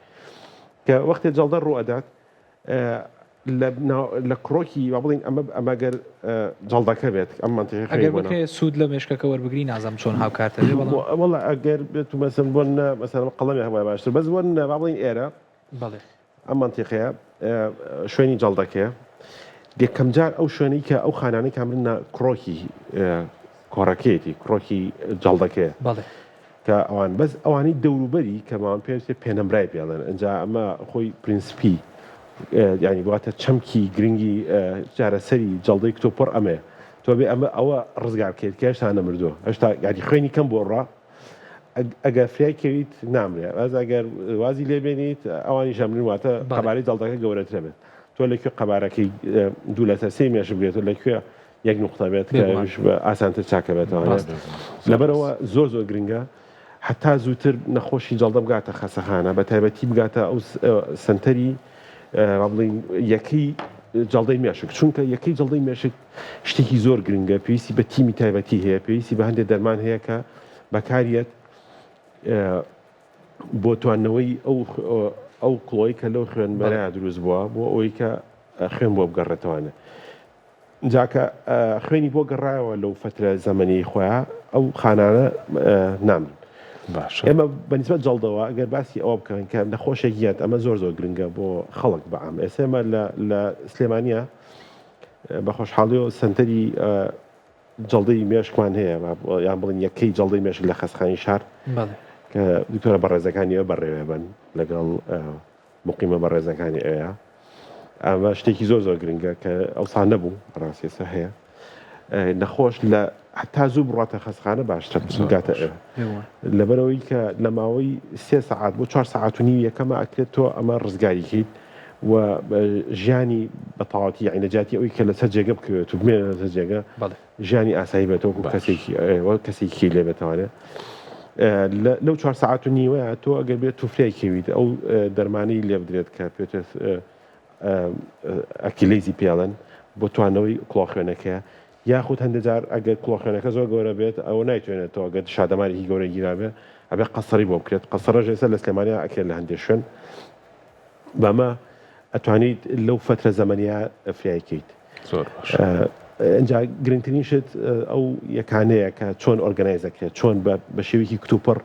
Speaker 3: کە وەختێ جەڵدە ڕوو ئەدات لە کڕۆکی با بڵین ئەمە ئەمەگەر جەڵدەکە بێت ئەم منطقی
Speaker 1: ئەگەر بکرێت سوود لە مێشکەکە وەربگری نازانم چۆن هاوکارتە بەڵام
Speaker 3: وەڵا ئەگەر بێت و مەسەن بۆ مەسەن قەڵەمی هەبووە باشتر بەس بۆ با بڵین ئێرە
Speaker 1: بەڵێ
Speaker 3: ئەم مەنتیقەیە شوێنی جەڵدەکەیە یەکەمجار ئەو شوێنەی کە ئەو خانانەی کە ئەمرنە کڕۆکی کۆڕەکەیەتی کڕۆکی جەڵدەکەیە
Speaker 1: بەڵێ
Speaker 3: کە ئەوان بەس ئەوانەی دەوروبەری کەمان پێویستە penumbra ی پێڵێن ئەجا ئەمە خۆی پرینسپی ینی واتە چەمکی گرنگی چارەسەری جەڵدەی کتۆپڕ ئەمەیە تۆ بێ ئەمە ئەوە ڕزگار بکەیت کە هێشتا نەمردووە هێشتا یاری خوێنی کەم بۆ ڕا ئەگەر فریای کەویت نامرێ بەس ئەگەر وازی لێ بێنیت ئەوانیش ئەمرن واتە قەبارەی جەڵدەکە گەورەترە بێت تۆ لە کوێ قەبارەکەی دوو لەسەر سێی مێشک بێت و لە کوێ یەک نوقتە بێت کە ئەویش بە ئاسانتر چاکە بێتەوە لەبەرەوە زۆر زۆر گرنگە هەتا زووتر نەخۆشی جەڵدە بگاتە خەسەخانە بە تایبەتی بگاتە ئەو سنتەری با بڵین یەکەی جەڵدەی مێشک چونکە یەکەی جەڵدەی مێشک شتێکی زۆر گرنگە پێویستی بە تیمی تایبەتی هەیە پێویستی بە هەندێک دەرمان هەیە کە بەکاریەت بۆ توانەوەی ئەو ئەو کڵۆی کە لەو خوێنبەرە دروست بووە بۆ ئەوەی کە خوێن بۆ بگەڕێتوانە جاکە خوێنی بۆ گەڕایەوە لەو فترە زەمەنی خۆیان ئەو خانانە نامن
Speaker 2: باشە
Speaker 3: ئێمە بەنیسبەت جەڵدەوە ئەگەر باسی ئەوە بکەن کە نەخۆشێک یەت ئەمە زۆر زۆر گرنگە بۆ خەڵک بەعام ئێستا ئێمە لە سلێمانە بە خۆشحاڵیەوە سەنتەری جەڵدەی مێشکمان هەیە یان بڵین یەکەی جەڵدەی مێشک لە خەستخانی شار کە دکتۆرە بەڕێزەکانی ئەوە بەڕێوێبن لەگەڵ مقیمە بەڕێزەکانی ئەوە ئەمە شتێکی زۆر زۆر گرنگە کە ئەوسا نەبوو ڕاستی ئێستا هەیە نەخۆش لە هەتا زوو بڕاتە خەستخانە باشترە بگاتە ئەوێ لەبەرەوەی کە لە ماوەی سێ سەعات بۆ چوار سەعات و نیو یەکەمە ئەکرێت تۆ ئەمە ڕزگاری کەیت و ژیانی بە تەواوەتی یعنی لە جیاتی ئەوەی کە لەسەر جێگە بکەوێت و بمێنێت لەسەر جێگە ژیانی ئاسایی بێت وەکو کەسێکی وەک کەسێکی لێ بێتوانێت لەو چوار سەعات و نیوەیە تۆ ئەگەر بێت تو فریای کەویت ئەو دەرمانەی لێ بدرێت کە پێت ئەکیلیزی پێڵێن بۆ توانەوەی کڵۆخوێنەکەیە یاخود هەندێک جار ئەگەر کڵۆخوێنەکە زۆر گەورە بێت ئەوە نایتوێنێتەوە گەر شادەمارێکی گەورە گیرابێ ئەبێ قەسەری بۆ بکرێت قەسەرەش ئێستا لە سلێمانیا ئەکرێت لە هەندێک شوێن بەمە ئەتوانیت لەو فەترە زەمەنیە فریای کەیت
Speaker 2: زۆر باش
Speaker 3: ئینجا گرنگترین شت ئەو یەکانەیە کە چۆن organize دەکرێت چۆن بە شێوەیەکی کتوپڕ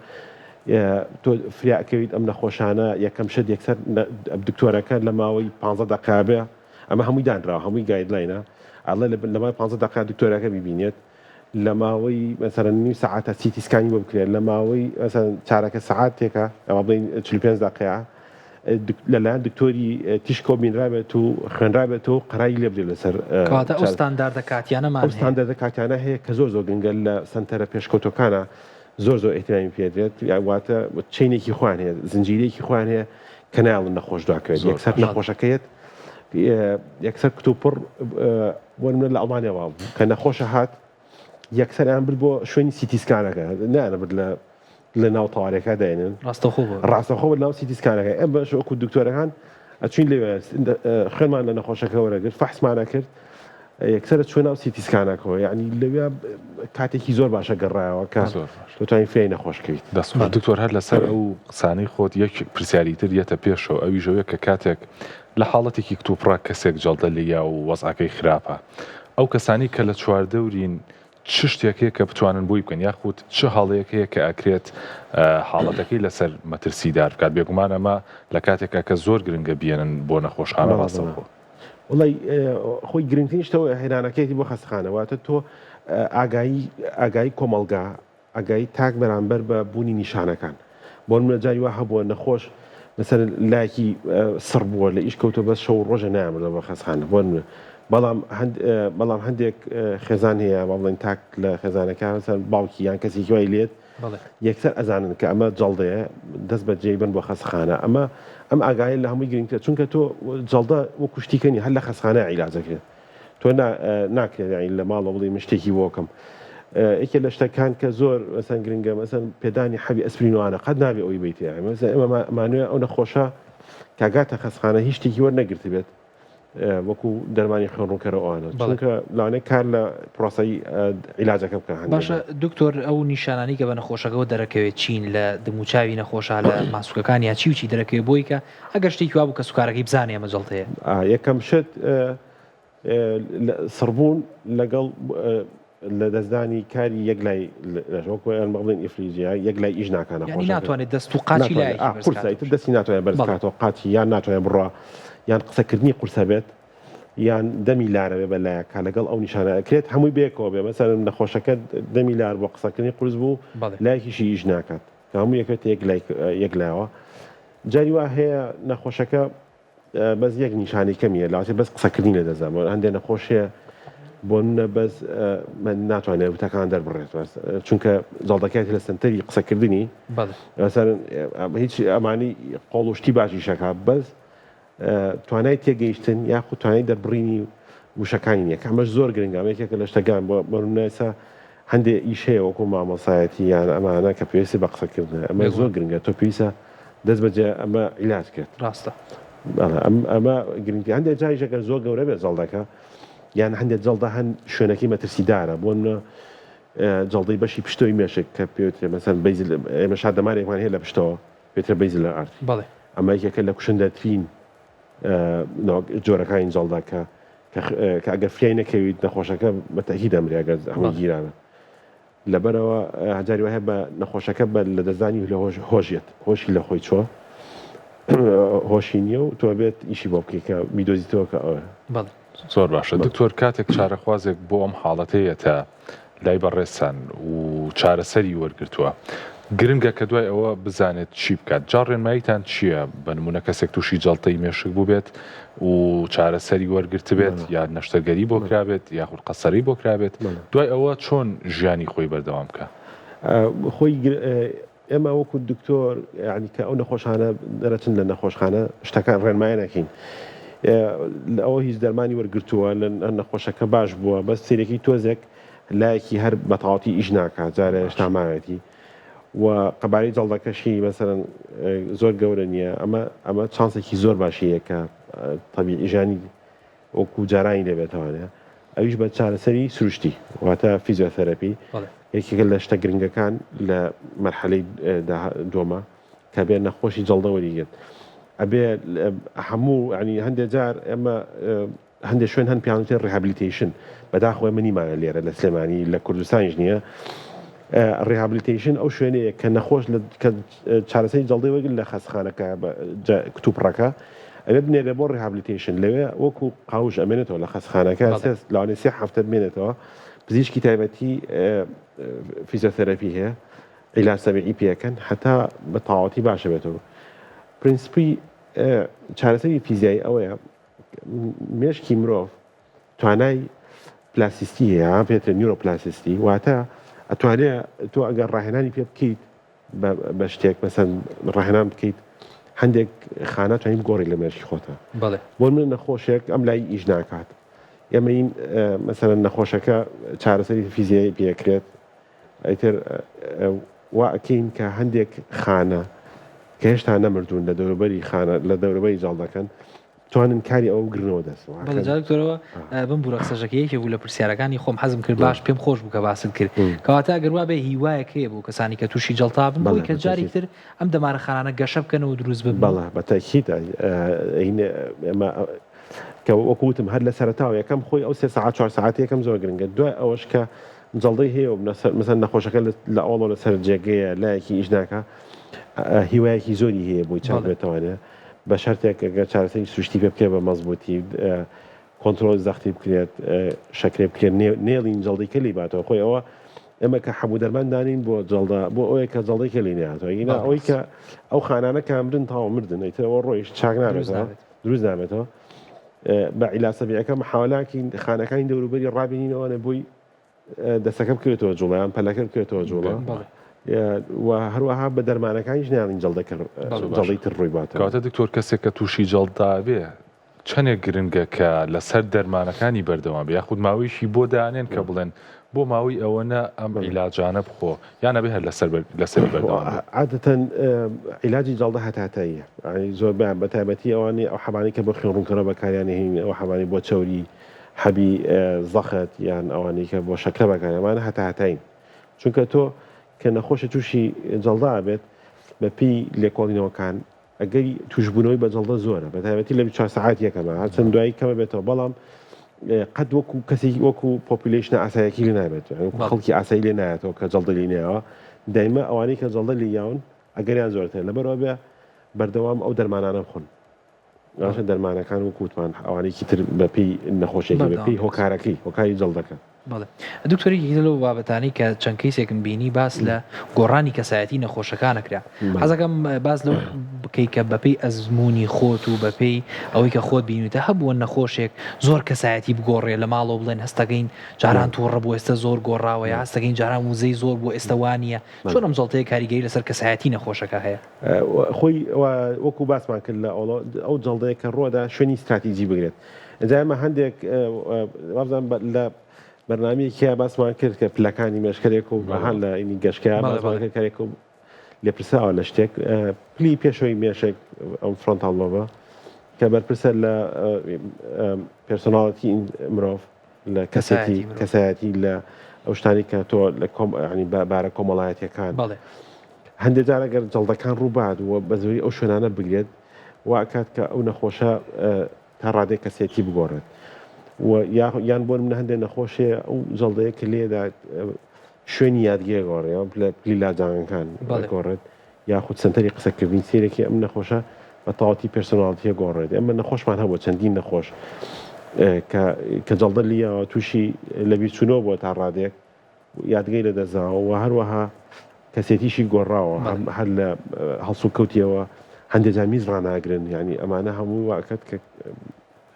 Speaker 3: تۆ فریا ئەکەویت ئەم نەخۆشانە یەکەم شت یەکسەر دکتۆرەکە لە ماوەی 15 دقا بێ ئەمە هەمووی دانراوە هەمووی guideline ە ئەڵێ لە ماوەی 15 دقا دکتۆرەکە ببینێت لە ماوەی مەسەلەن نیو سەعاتە CT scan ی بۆ بکرێت لە ماوەی مەسەلەن چارەکە سەعاتێکە ئەوە بڵێین 45 دقەیە لەلایەن دکتۆری تیشکەوە بینرابێت و خوێنرابێت و قەراری لێ بدرێت لەسەر
Speaker 1: کەواتە ئەو ستانداردە کاتیانەمان
Speaker 3: ئەو ستانداردە کاتیانە هەیە کە زۆر زۆر گرنگە لە سەنتەرە پێشکەوتوەکانە زۆر زۆر ئیهتیمامی پێدرێت واتە chain ێکی خۆیان هەیە زنجیرەیەکی خۆیان هەیە کە نایەڵن نەخۆش دواکەوێت یەکسەر نەخۆشەکەیەت یەکسەر کتوپڕ بۆ نمونە لە ئەڵمانیا وا بوو کە نەخۆشە هات. یەکسەریان برد بۆ شوێنی CT scan ەکە نانە برد لە لە ناو تەوارەکە داینن
Speaker 1: ڕاستەخۆ بۆ
Speaker 3: ڕاستەخۆ بە ناو CT scan ەکە ئێمە بەش وەکو دکتۆرەکان ئەچوین لەوێ خوێنمان لە نەخۆشەکە وەرەگرت فەحسمانە کرد یەکسەر چوە ناو CT scan ەکەوە یعنی لەوێ کاتێکی زۆر باشە گەڕایەوە کە
Speaker 2: زۆر باش.
Speaker 3: دەتوانین فریای نەخۆش کەویت.
Speaker 2: دەست خۆش دکتۆر هەر لەسەر ئەو قسانەی خۆت یەک پرسیاری تر یەتە پێشەوە ئەویش ئەوەیە کە کاتێک لە حاڵەتێکی کتوپڕا کەسێک جەڵدە لێیا و وەزعەکەی خراپە ئەو کەسانەی کە لە چواردەورین چ شتێک هەیە کە بتوانن بۆی بکەن یاخود چ هەڵەیەک هەیە کە ئەکرێت حاڵەتەکەی لەسەر مەترسیدار بکات بێگومان ئەمە لە کاتێکا کە زۆر گرنگە بیێنن بۆ نەخۆشخانە
Speaker 3: بەڵێ بەڵێ.
Speaker 2: ڕاستەوخۆ.
Speaker 3: وەڵای خۆی گرنگترین شتەوە هێنانەکەیەتی بۆ خەستەخانە واتە تۆ ئاگایی ئاگایی کۆمەڵگا ئاگایی تاک بەرامبەر بە بوونی نیشانەکان بۆ نمونە جاری وا هەبووە نەخۆش مەسەلەن لایەکی سڕ بووە لە ئیش کەوتووە بەس شەو و ڕۆژە نایانبردەوە بۆ خەستەخانە بۆ نمونە بەڵام هەند بەڵام هەندێک خێزان هەیە با بڵێین تاک لە خێزانەکە مەسەلەن باوکی یان کەسێکی وای لێت یەکسەر ئەزانن کە ئەمە جەڵدەیە دەست بە جێی بن بۆ خەستەخانە ئەمە ئەم ئاگایە لە هەمووی گرنگترە چونکە تۆ جەڵدە وەکو شتیکە نیە هەر لە خەستەخانە عیلاجەکرێت تۆ ناکرێت یانی لە ماڵەوە بڵێی من شتێکی بۆ کەم یەکێ لە شتەکان کە زۆر مەسەن گرنگە مەسەن پێدانی حەبی ئەسپرینوانە قەت نابێ ئەوی بیت یانی مەسەن ئێمە مانوێ ئەو نەخۆشە کاگاتە خەستخانە هیچ شتێکی وەرنەگرتبێت وەکو دەرمانی خوێن ڕوونکەرەوە ئەوانە چونکە لەوانەیە کار لە پرۆسەی عیلاجەکە بکە هەندێک
Speaker 1: باشە دکتۆر ئەو نیشانانەی کە بە نەخۆشەکەوە دەرەکەوێت چین لە دموچاوی نەخۆشە لە ماسوکەکان یا چی و چی دەرەکەوێت بۆی کە ئەگەر شتێکی وابوو کەسوکارەکەی بزانێ ئەمە جەڵتەیە؟
Speaker 3: یەکەم شت سڕبوون لەگەڵ لەدەستدانی کاری یەک لای لەش وەکو ئەم بڵێن ئیفلیجیە یەک لای ئیش ناکا
Speaker 1: یانی
Speaker 3: نەخۆشەکە
Speaker 1: ناتوانێت دەست و قاچی
Speaker 3: ناتوانێت
Speaker 1: لایەکی
Speaker 3: ئا
Speaker 1: بەرز
Speaker 3: قورسە ئیتر
Speaker 1: کاتەوە
Speaker 3: دەستی ناتوانێت بەرز
Speaker 1: بەڵێ
Speaker 3: کاتەوە قاچی یان ناتوانێت بڕوا یان قسەکردنی قورسە بێت یان دەمی لارە بێ بە لایەکا لەگەڵ ئەو نیشانە ئەکرێت هەمووی بەیەکەوە بێ مەسەلەن نەخۆشەکە دەمی لار بووە قسەکردنی قورس بوو
Speaker 1: بەڵێ
Speaker 3: لایەکیشی ئیش ناکات کە هەموو یەکێتە یەک لای یەک لایەوە جاری وا هەیە نەخۆشەکە بەس یەک نیشانەی کەمیە لاوازی بەس قسەکردنی لەدەستدا بۆ هەندێک نەخۆش هەیە بۆ منە بەس من ناتوانێت وتەکان دەربڕێت بەس چونکە جەڵدەکەیەتی لە سنتەری قسەکردنی مەسەلەن هیچ ئەمانی قۆڵ و شتی باشی شەکا بەس توانای تێگەیشتن یاخود توانای دەربڕینی وشەکانی نییە کە ئەمەش زۆر گرنگە ئەمە یەکێکە لە شتەکان بۆ بۆ نمونە ئێستا هەندێ ئیش هەیە وەکو مامۆسایەتی یان ئەمانە کە پێویستی بە قسەکردنە ئەمە زۆر گرنگە تۆ پێویستە دەست بەجێ ئەمە عیلاج کرد
Speaker 1: ڕاستە
Speaker 3: ئەم ئەمە گرنگی هەندێک جاریش ئەگەر زۆر گەورە بێت جەڵدەکە یان هەندێک جەڵدە هەن شوێنەکەی مەترسیدارە بۆ نمونە جەڵدەی بەشی پشتەوەی مێشک کە پێوترێ مەسەن basilar ئێمە شادەمارێکمان هەیە لە پشتەوە پێوترێ basilar artery
Speaker 1: بەڵێ
Speaker 3: ئەمە یەکێکە لە کوشندەترین جۆرەکانی جەڵدە کە کە ئەگەر فریای نەکەویت نەخۆشەکە بە تەئکید ئەمرێ ئەگەر هەمووی گیرابێت لەبەرئەوە جاری وایە بە نەخۆشەکە بە لەدەستدانی لە هۆش هۆشیەت هۆشی لە خۆی چووە هۆشی نییە و تۆ بێت ئیشی بۆ بکەیت کە بیدۆزیتەوە کە ئەوە
Speaker 1: بەڵێ.
Speaker 2: زۆر باشە دکتۆر کاتێک چارەخوازێک بۆ ئەم حاڵەتە یەتە لای بەڕێزتان و چارەسەری وەرگرتووە گرنگە کە دوای ئەوە بزانێت چی بکات جا ڕێنماییتان چییە بە نمونە کەسێک تووشی جەڵتەی مێشک بووبێت و چارەسەری وەرگرتبێت یان نەشتەرگەری بۆ کرابێت یاخود قەسەرەی بۆ کرابێت دوای ئەوە چۆن ژیانی خۆی بەردەوام بکا؟
Speaker 3: خۆی ئێمە وەکو دکتۆر یانی کە ئەو نەخۆشانە دەرەچن لە نەخۆشخانە شتەکان ڕێنمایە نەکەین ئەوە هیچ دەرمانی وەرگتووە لە نەخۆشەکە باش بووە بەس سیرەکی تۆزێک لایەکی هەر بەتەواوەتی ئیش ناکات جارێ هێشتا ماوێتی و قەبارەی جەڵدەکەشی مەسەرەن زۆر گەورە نییە ئەمە ئەمە چانسێکی زۆر باشی هەیە کە تەبیعی ژیانی وەکو جارانی دەبێتەوانێ ئەویش بە چارەسەری سروشتی واتە فیزیۆثێراپی یەکێکە لە شتە گرنگەکان لە مەرحەلەی دووەمە کە بێ نەخۆشی جەڵدە وەریگرت ئەبێ هەموو ینی هەندێک جار ئێمە هەندێک شوێن هەن پێیان وترێت rehabilitation، بەداخەوە ئێمە نیمانە لێرە لە سلێمانی لە کوردستانیش نییە. rehabilitation ئەو شوێنەیە کە نەخۆش لە کە چارەسەری جەڵدەی وەرگرت لە خەستخانەکە کتوپڕەکە ئەبێ بنێرێ بۆ rehabilitation لەوێ وەکو قاوش ئەمێنێتەوە لە خەستخانەکە لەوانەیە سێ هەفتە بمێنێتەوە پزیشکی تایبەتی فیزیۆثێراپی هەیە عیلاج تەبیعی پێکەن هەتا بە تەواوەتی باشە بێتەوە. پرینسپی چارەسەری فیزیایی ئەوەیە مێشکی مرۆڤ توانای پلاسیستی هەیە پێتە neuroplasticity واتە ئەتوانێ تۆ ئەگەر ڕاهێنانی پێ بکەیت بە شتێک مەسەن ڕاهێنان بکەیت هەندێک خانە توانین بگۆڕی لە مێشکی خۆتە
Speaker 1: بەڵێ
Speaker 3: بۆ من نەخۆشێک ئەم لای ئیش ناکات. ئێمەین مەسەلەن نەخۆشەکە چارەسەری فیزیایی پێکرێت ئیتر وا ئەکەین کە هەندێک خانە کە هێشتا نەمردوون لە دەوروبەری خانە لە دەوروبەری جەڵدەکەن توانن کاری ئەوە بگرنەوە دەست.
Speaker 1: بەڵێ جا دکتۆرەوە بمبورە قسەشەکە یەکێک بوو لە پرسیارەکانی خۆم حەزم کرد باش پێم خۆش بوو کە باست کرد کەواتە ئەگەر وابێ هیوایەک هەیە بۆ کەسانی کە تووشی جەڵتا بن بۆی کە جارێک تر ئەم دەمارە خانانە گەشە بکەن و دروست ببن.
Speaker 3: بەڵێ بە تەئکید ئێمە کە وەکو وتم هەر لە سەرەتاوە یەکەم خۆی ئەو سێ سەعات چوار سەعات یەکەم زۆر گرنگە دوای ئەوەش کە جەڵدەی هەیە و مەسەن نەخۆشەکە لە ئەوڵەوە لەسەر جێگەیە لایەکی ئیش ناکا هیوایەکی زۆری هەیە بۆی چاک بێتەوانێ بە شەرتێک گەر چارەسەری سروشتی پێ بکرێت بە مەزبووتی کۆنترۆڵی زەختی بکرێت شەکرێ بکرێت نێڵین جەڵدەی کەلی باتەوە خۆی ئەوە ئێمە کە حەبوو دەرمان دانین بۆ جەڵدە بۆ ئەوەیە کە جەڵدەی کەلی ناتەوە ئینا ئەوەی کە ئەو خانانە کامرن تاو مردن ئیتر ئەوە ڕۆیشت چاک نابێتەوە دروست نابێتەوە بە عیلاج تەبیعەکە محاولاکەین خانەکانی دەوروبەری ڕابێنینەوە بۆی دەستەکە بکەوێتەوە جوڵە یان پەلەکە بکەوێتەوە جوڵە و هەروەها بە دەرمانەکانیش ناڵین جەڵدەکە جەڵدەی تر ڕووی باتەوە.
Speaker 2: کەواتە دکتۆر کەسێک کە تووشی جەڵدە بێ چەنێک گرنگە کە لەسەر دەرمانەکانی بەردەوام بێ یاخود ماوەیەکی بۆ دانێن کە بڵێن بۆ ماوەی ئەوەنە ئەم عیلاجانە بخۆ یان ئەبێ هەر لەسەر لەسەری بەردەوام بێت؟
Speaker 3: عادەتەن عیلاجی جەڵدە هەتاهەتاییە یانی زۆربەیان بە تایبەتی ئەوانەی ئەو حەبانەی کە بۆ خوێن ڕوونکەرەوە بەکاریان ئەهێنین ئەو حەبانەی بۆ چەوری حەبی زەخت یان ئەوانەی کە بۆ شەکرە بەکارێن ئەمانە هەتاهەتایین چونکە تۆ کە نەخۆشە تووشی جەڵدە ئەبێت بە پێی لێکۆڵینەوەکان ئەگەری تووشبوونەوەی بە جەڵدە زۆرە بە تایبەتی لە 24 سەعات یەکەمە هەرچەند دوایی کەمە بێتەوە بەڵام قەت وەکو کەسێکی وەکو population ە ئاسایەکی لێ نابێت خەڵکی ئاسایی لێ نایەتەوە کە جەڵدە لێ نایەوە دایمە ئەوانەی کە جەڵدە لێ یاون ئەگەریان زۆرترە لەبەرئەوە بێ بەردەوام ئەو دەرمانانە بخۆن باشە دەرمانەکان وەکو وتمان ئەوانێکی تر بەپێی نەخۆشیەکەی بەپێی هۆکارەکەی هۆکاری جەڵدەکە.
Speaker 1: بەڵێ دکتۆر یەکێکی تر لەو بابەتانەی کە چەند کەیسێکم بینی باس لە گۆڕانی کەسایەتی نەخۆشەکانە کرا حەزەکەم باس لەو بکەی کە بەپێی ئەزمموی خۆت و بەپێی ئەوەی کە خۆت بینیتە هەبووە نەخۆشێک زۆر کەسایەتی بگۆڕێ لە ماڵەوە بڵێن هەستەکەین جاران تووڕە بوو ئێستا زۆر گۆڕاوە یا هەستەکەین جاران وزەی زۆر بوو ئێستا وانە چۆن ئەم جەڵتەیە کاریگەری لەسەر کەسایەتی نەخۆشەکە هەیە؟
Speaker 3: خۆی وەکو باسمان کرد لە ئۆڵۆ ئەو جەڵدەیە کە ڕۆدا شوێنی ستراتیجی بگرێت ئینجا ئێمە هەندێک وابزانم لە بەرنامەیەکیا باسمان کرد کە پلەکانی مێشکەرێک و بەهان لە ئینی گەشکە باسمان کرد کارێک و لێپرسراوە لە شتێک پلی پێشەوەی مێشک ئەم frontal lobe ە کە بەرپرسە لە personality مرۆڤ لە کەسێتی کەسایەتی لە ئەو شتانی کە تۆ لە کۆم ینی بارە کۆمەڵایەتیەکان هەندێک جار ئەگەر جەڵدەکان ڕووبات و بە زۆری ئەو شوێنانە بگرێت وا ئەکات کە ئەو نەخۆشە تا ڕادەیەک کەسێتی بگۆڕێت و یان بۆ منە هەندێک نەخۆشێ ئەو جەڵدەیە کە لێدا شوێنی یادگەیە گۆڕێ لە پلی لاجانەکان گۆڕێت یاخود سەنتەری قسەکردنی سەیرەکی ئەم نەخۆشە بە تەواوەتی personality ە گۆڕێت ئێمە نەخۆشمان هەبوو چەندین نەخۆش کە کە جەڵدە لیاوە تووشی لەبیرچوونەوە بووە تا ڕادێک یادگەی لەدەستداوە و هەروەها کەسێتیشی گۆڕاوە هەر لە هەڵسوکەوتیەوە هەندێک جار میز ڕاناگرن یعنی ئەمانە هەمووی واکات کە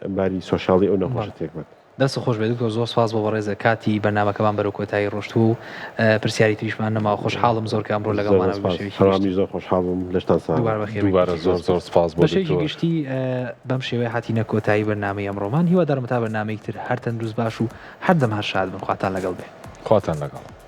Speaker 3: باری social ی ئەو نەخۆشە تێک بەت.
Speaker 1: دەستت خۆش بێت دکتۆر زۆر سوپاس بۆ بەڕێزت کاتی بەرنامەکەمان بەرەو کۆتایی ڕۆشتووە و پرسیاری تریشمان نەماوە خۆشحاڵم زۆر کە ئەمڕۆ لەگەڵمانە بە شێوەیەکی
Speaker 3: گشتی. زۆر خۆشحاڵ بووم لەشتان ساغ بێت.
Speaker 1: دووبارە بەخێر بێی.
Speaker 2: دووبارە زۆر زۆر سوپاس بۆ
Speaker 1: بە شێوەیەکی
Speaker 2: دکتۆر.
Speaker 1: گشتی بەم شێوەیە هاتینە کۆتایی بەرنامەی ئەمڕۆمان هیوادارم تا بەرنامەیەکی تر هەر تەندروست باش و هەردەم هەر شاد بن خواتان لەگەڵ بێ.
Speaker 2: خواتان لەگەڵ.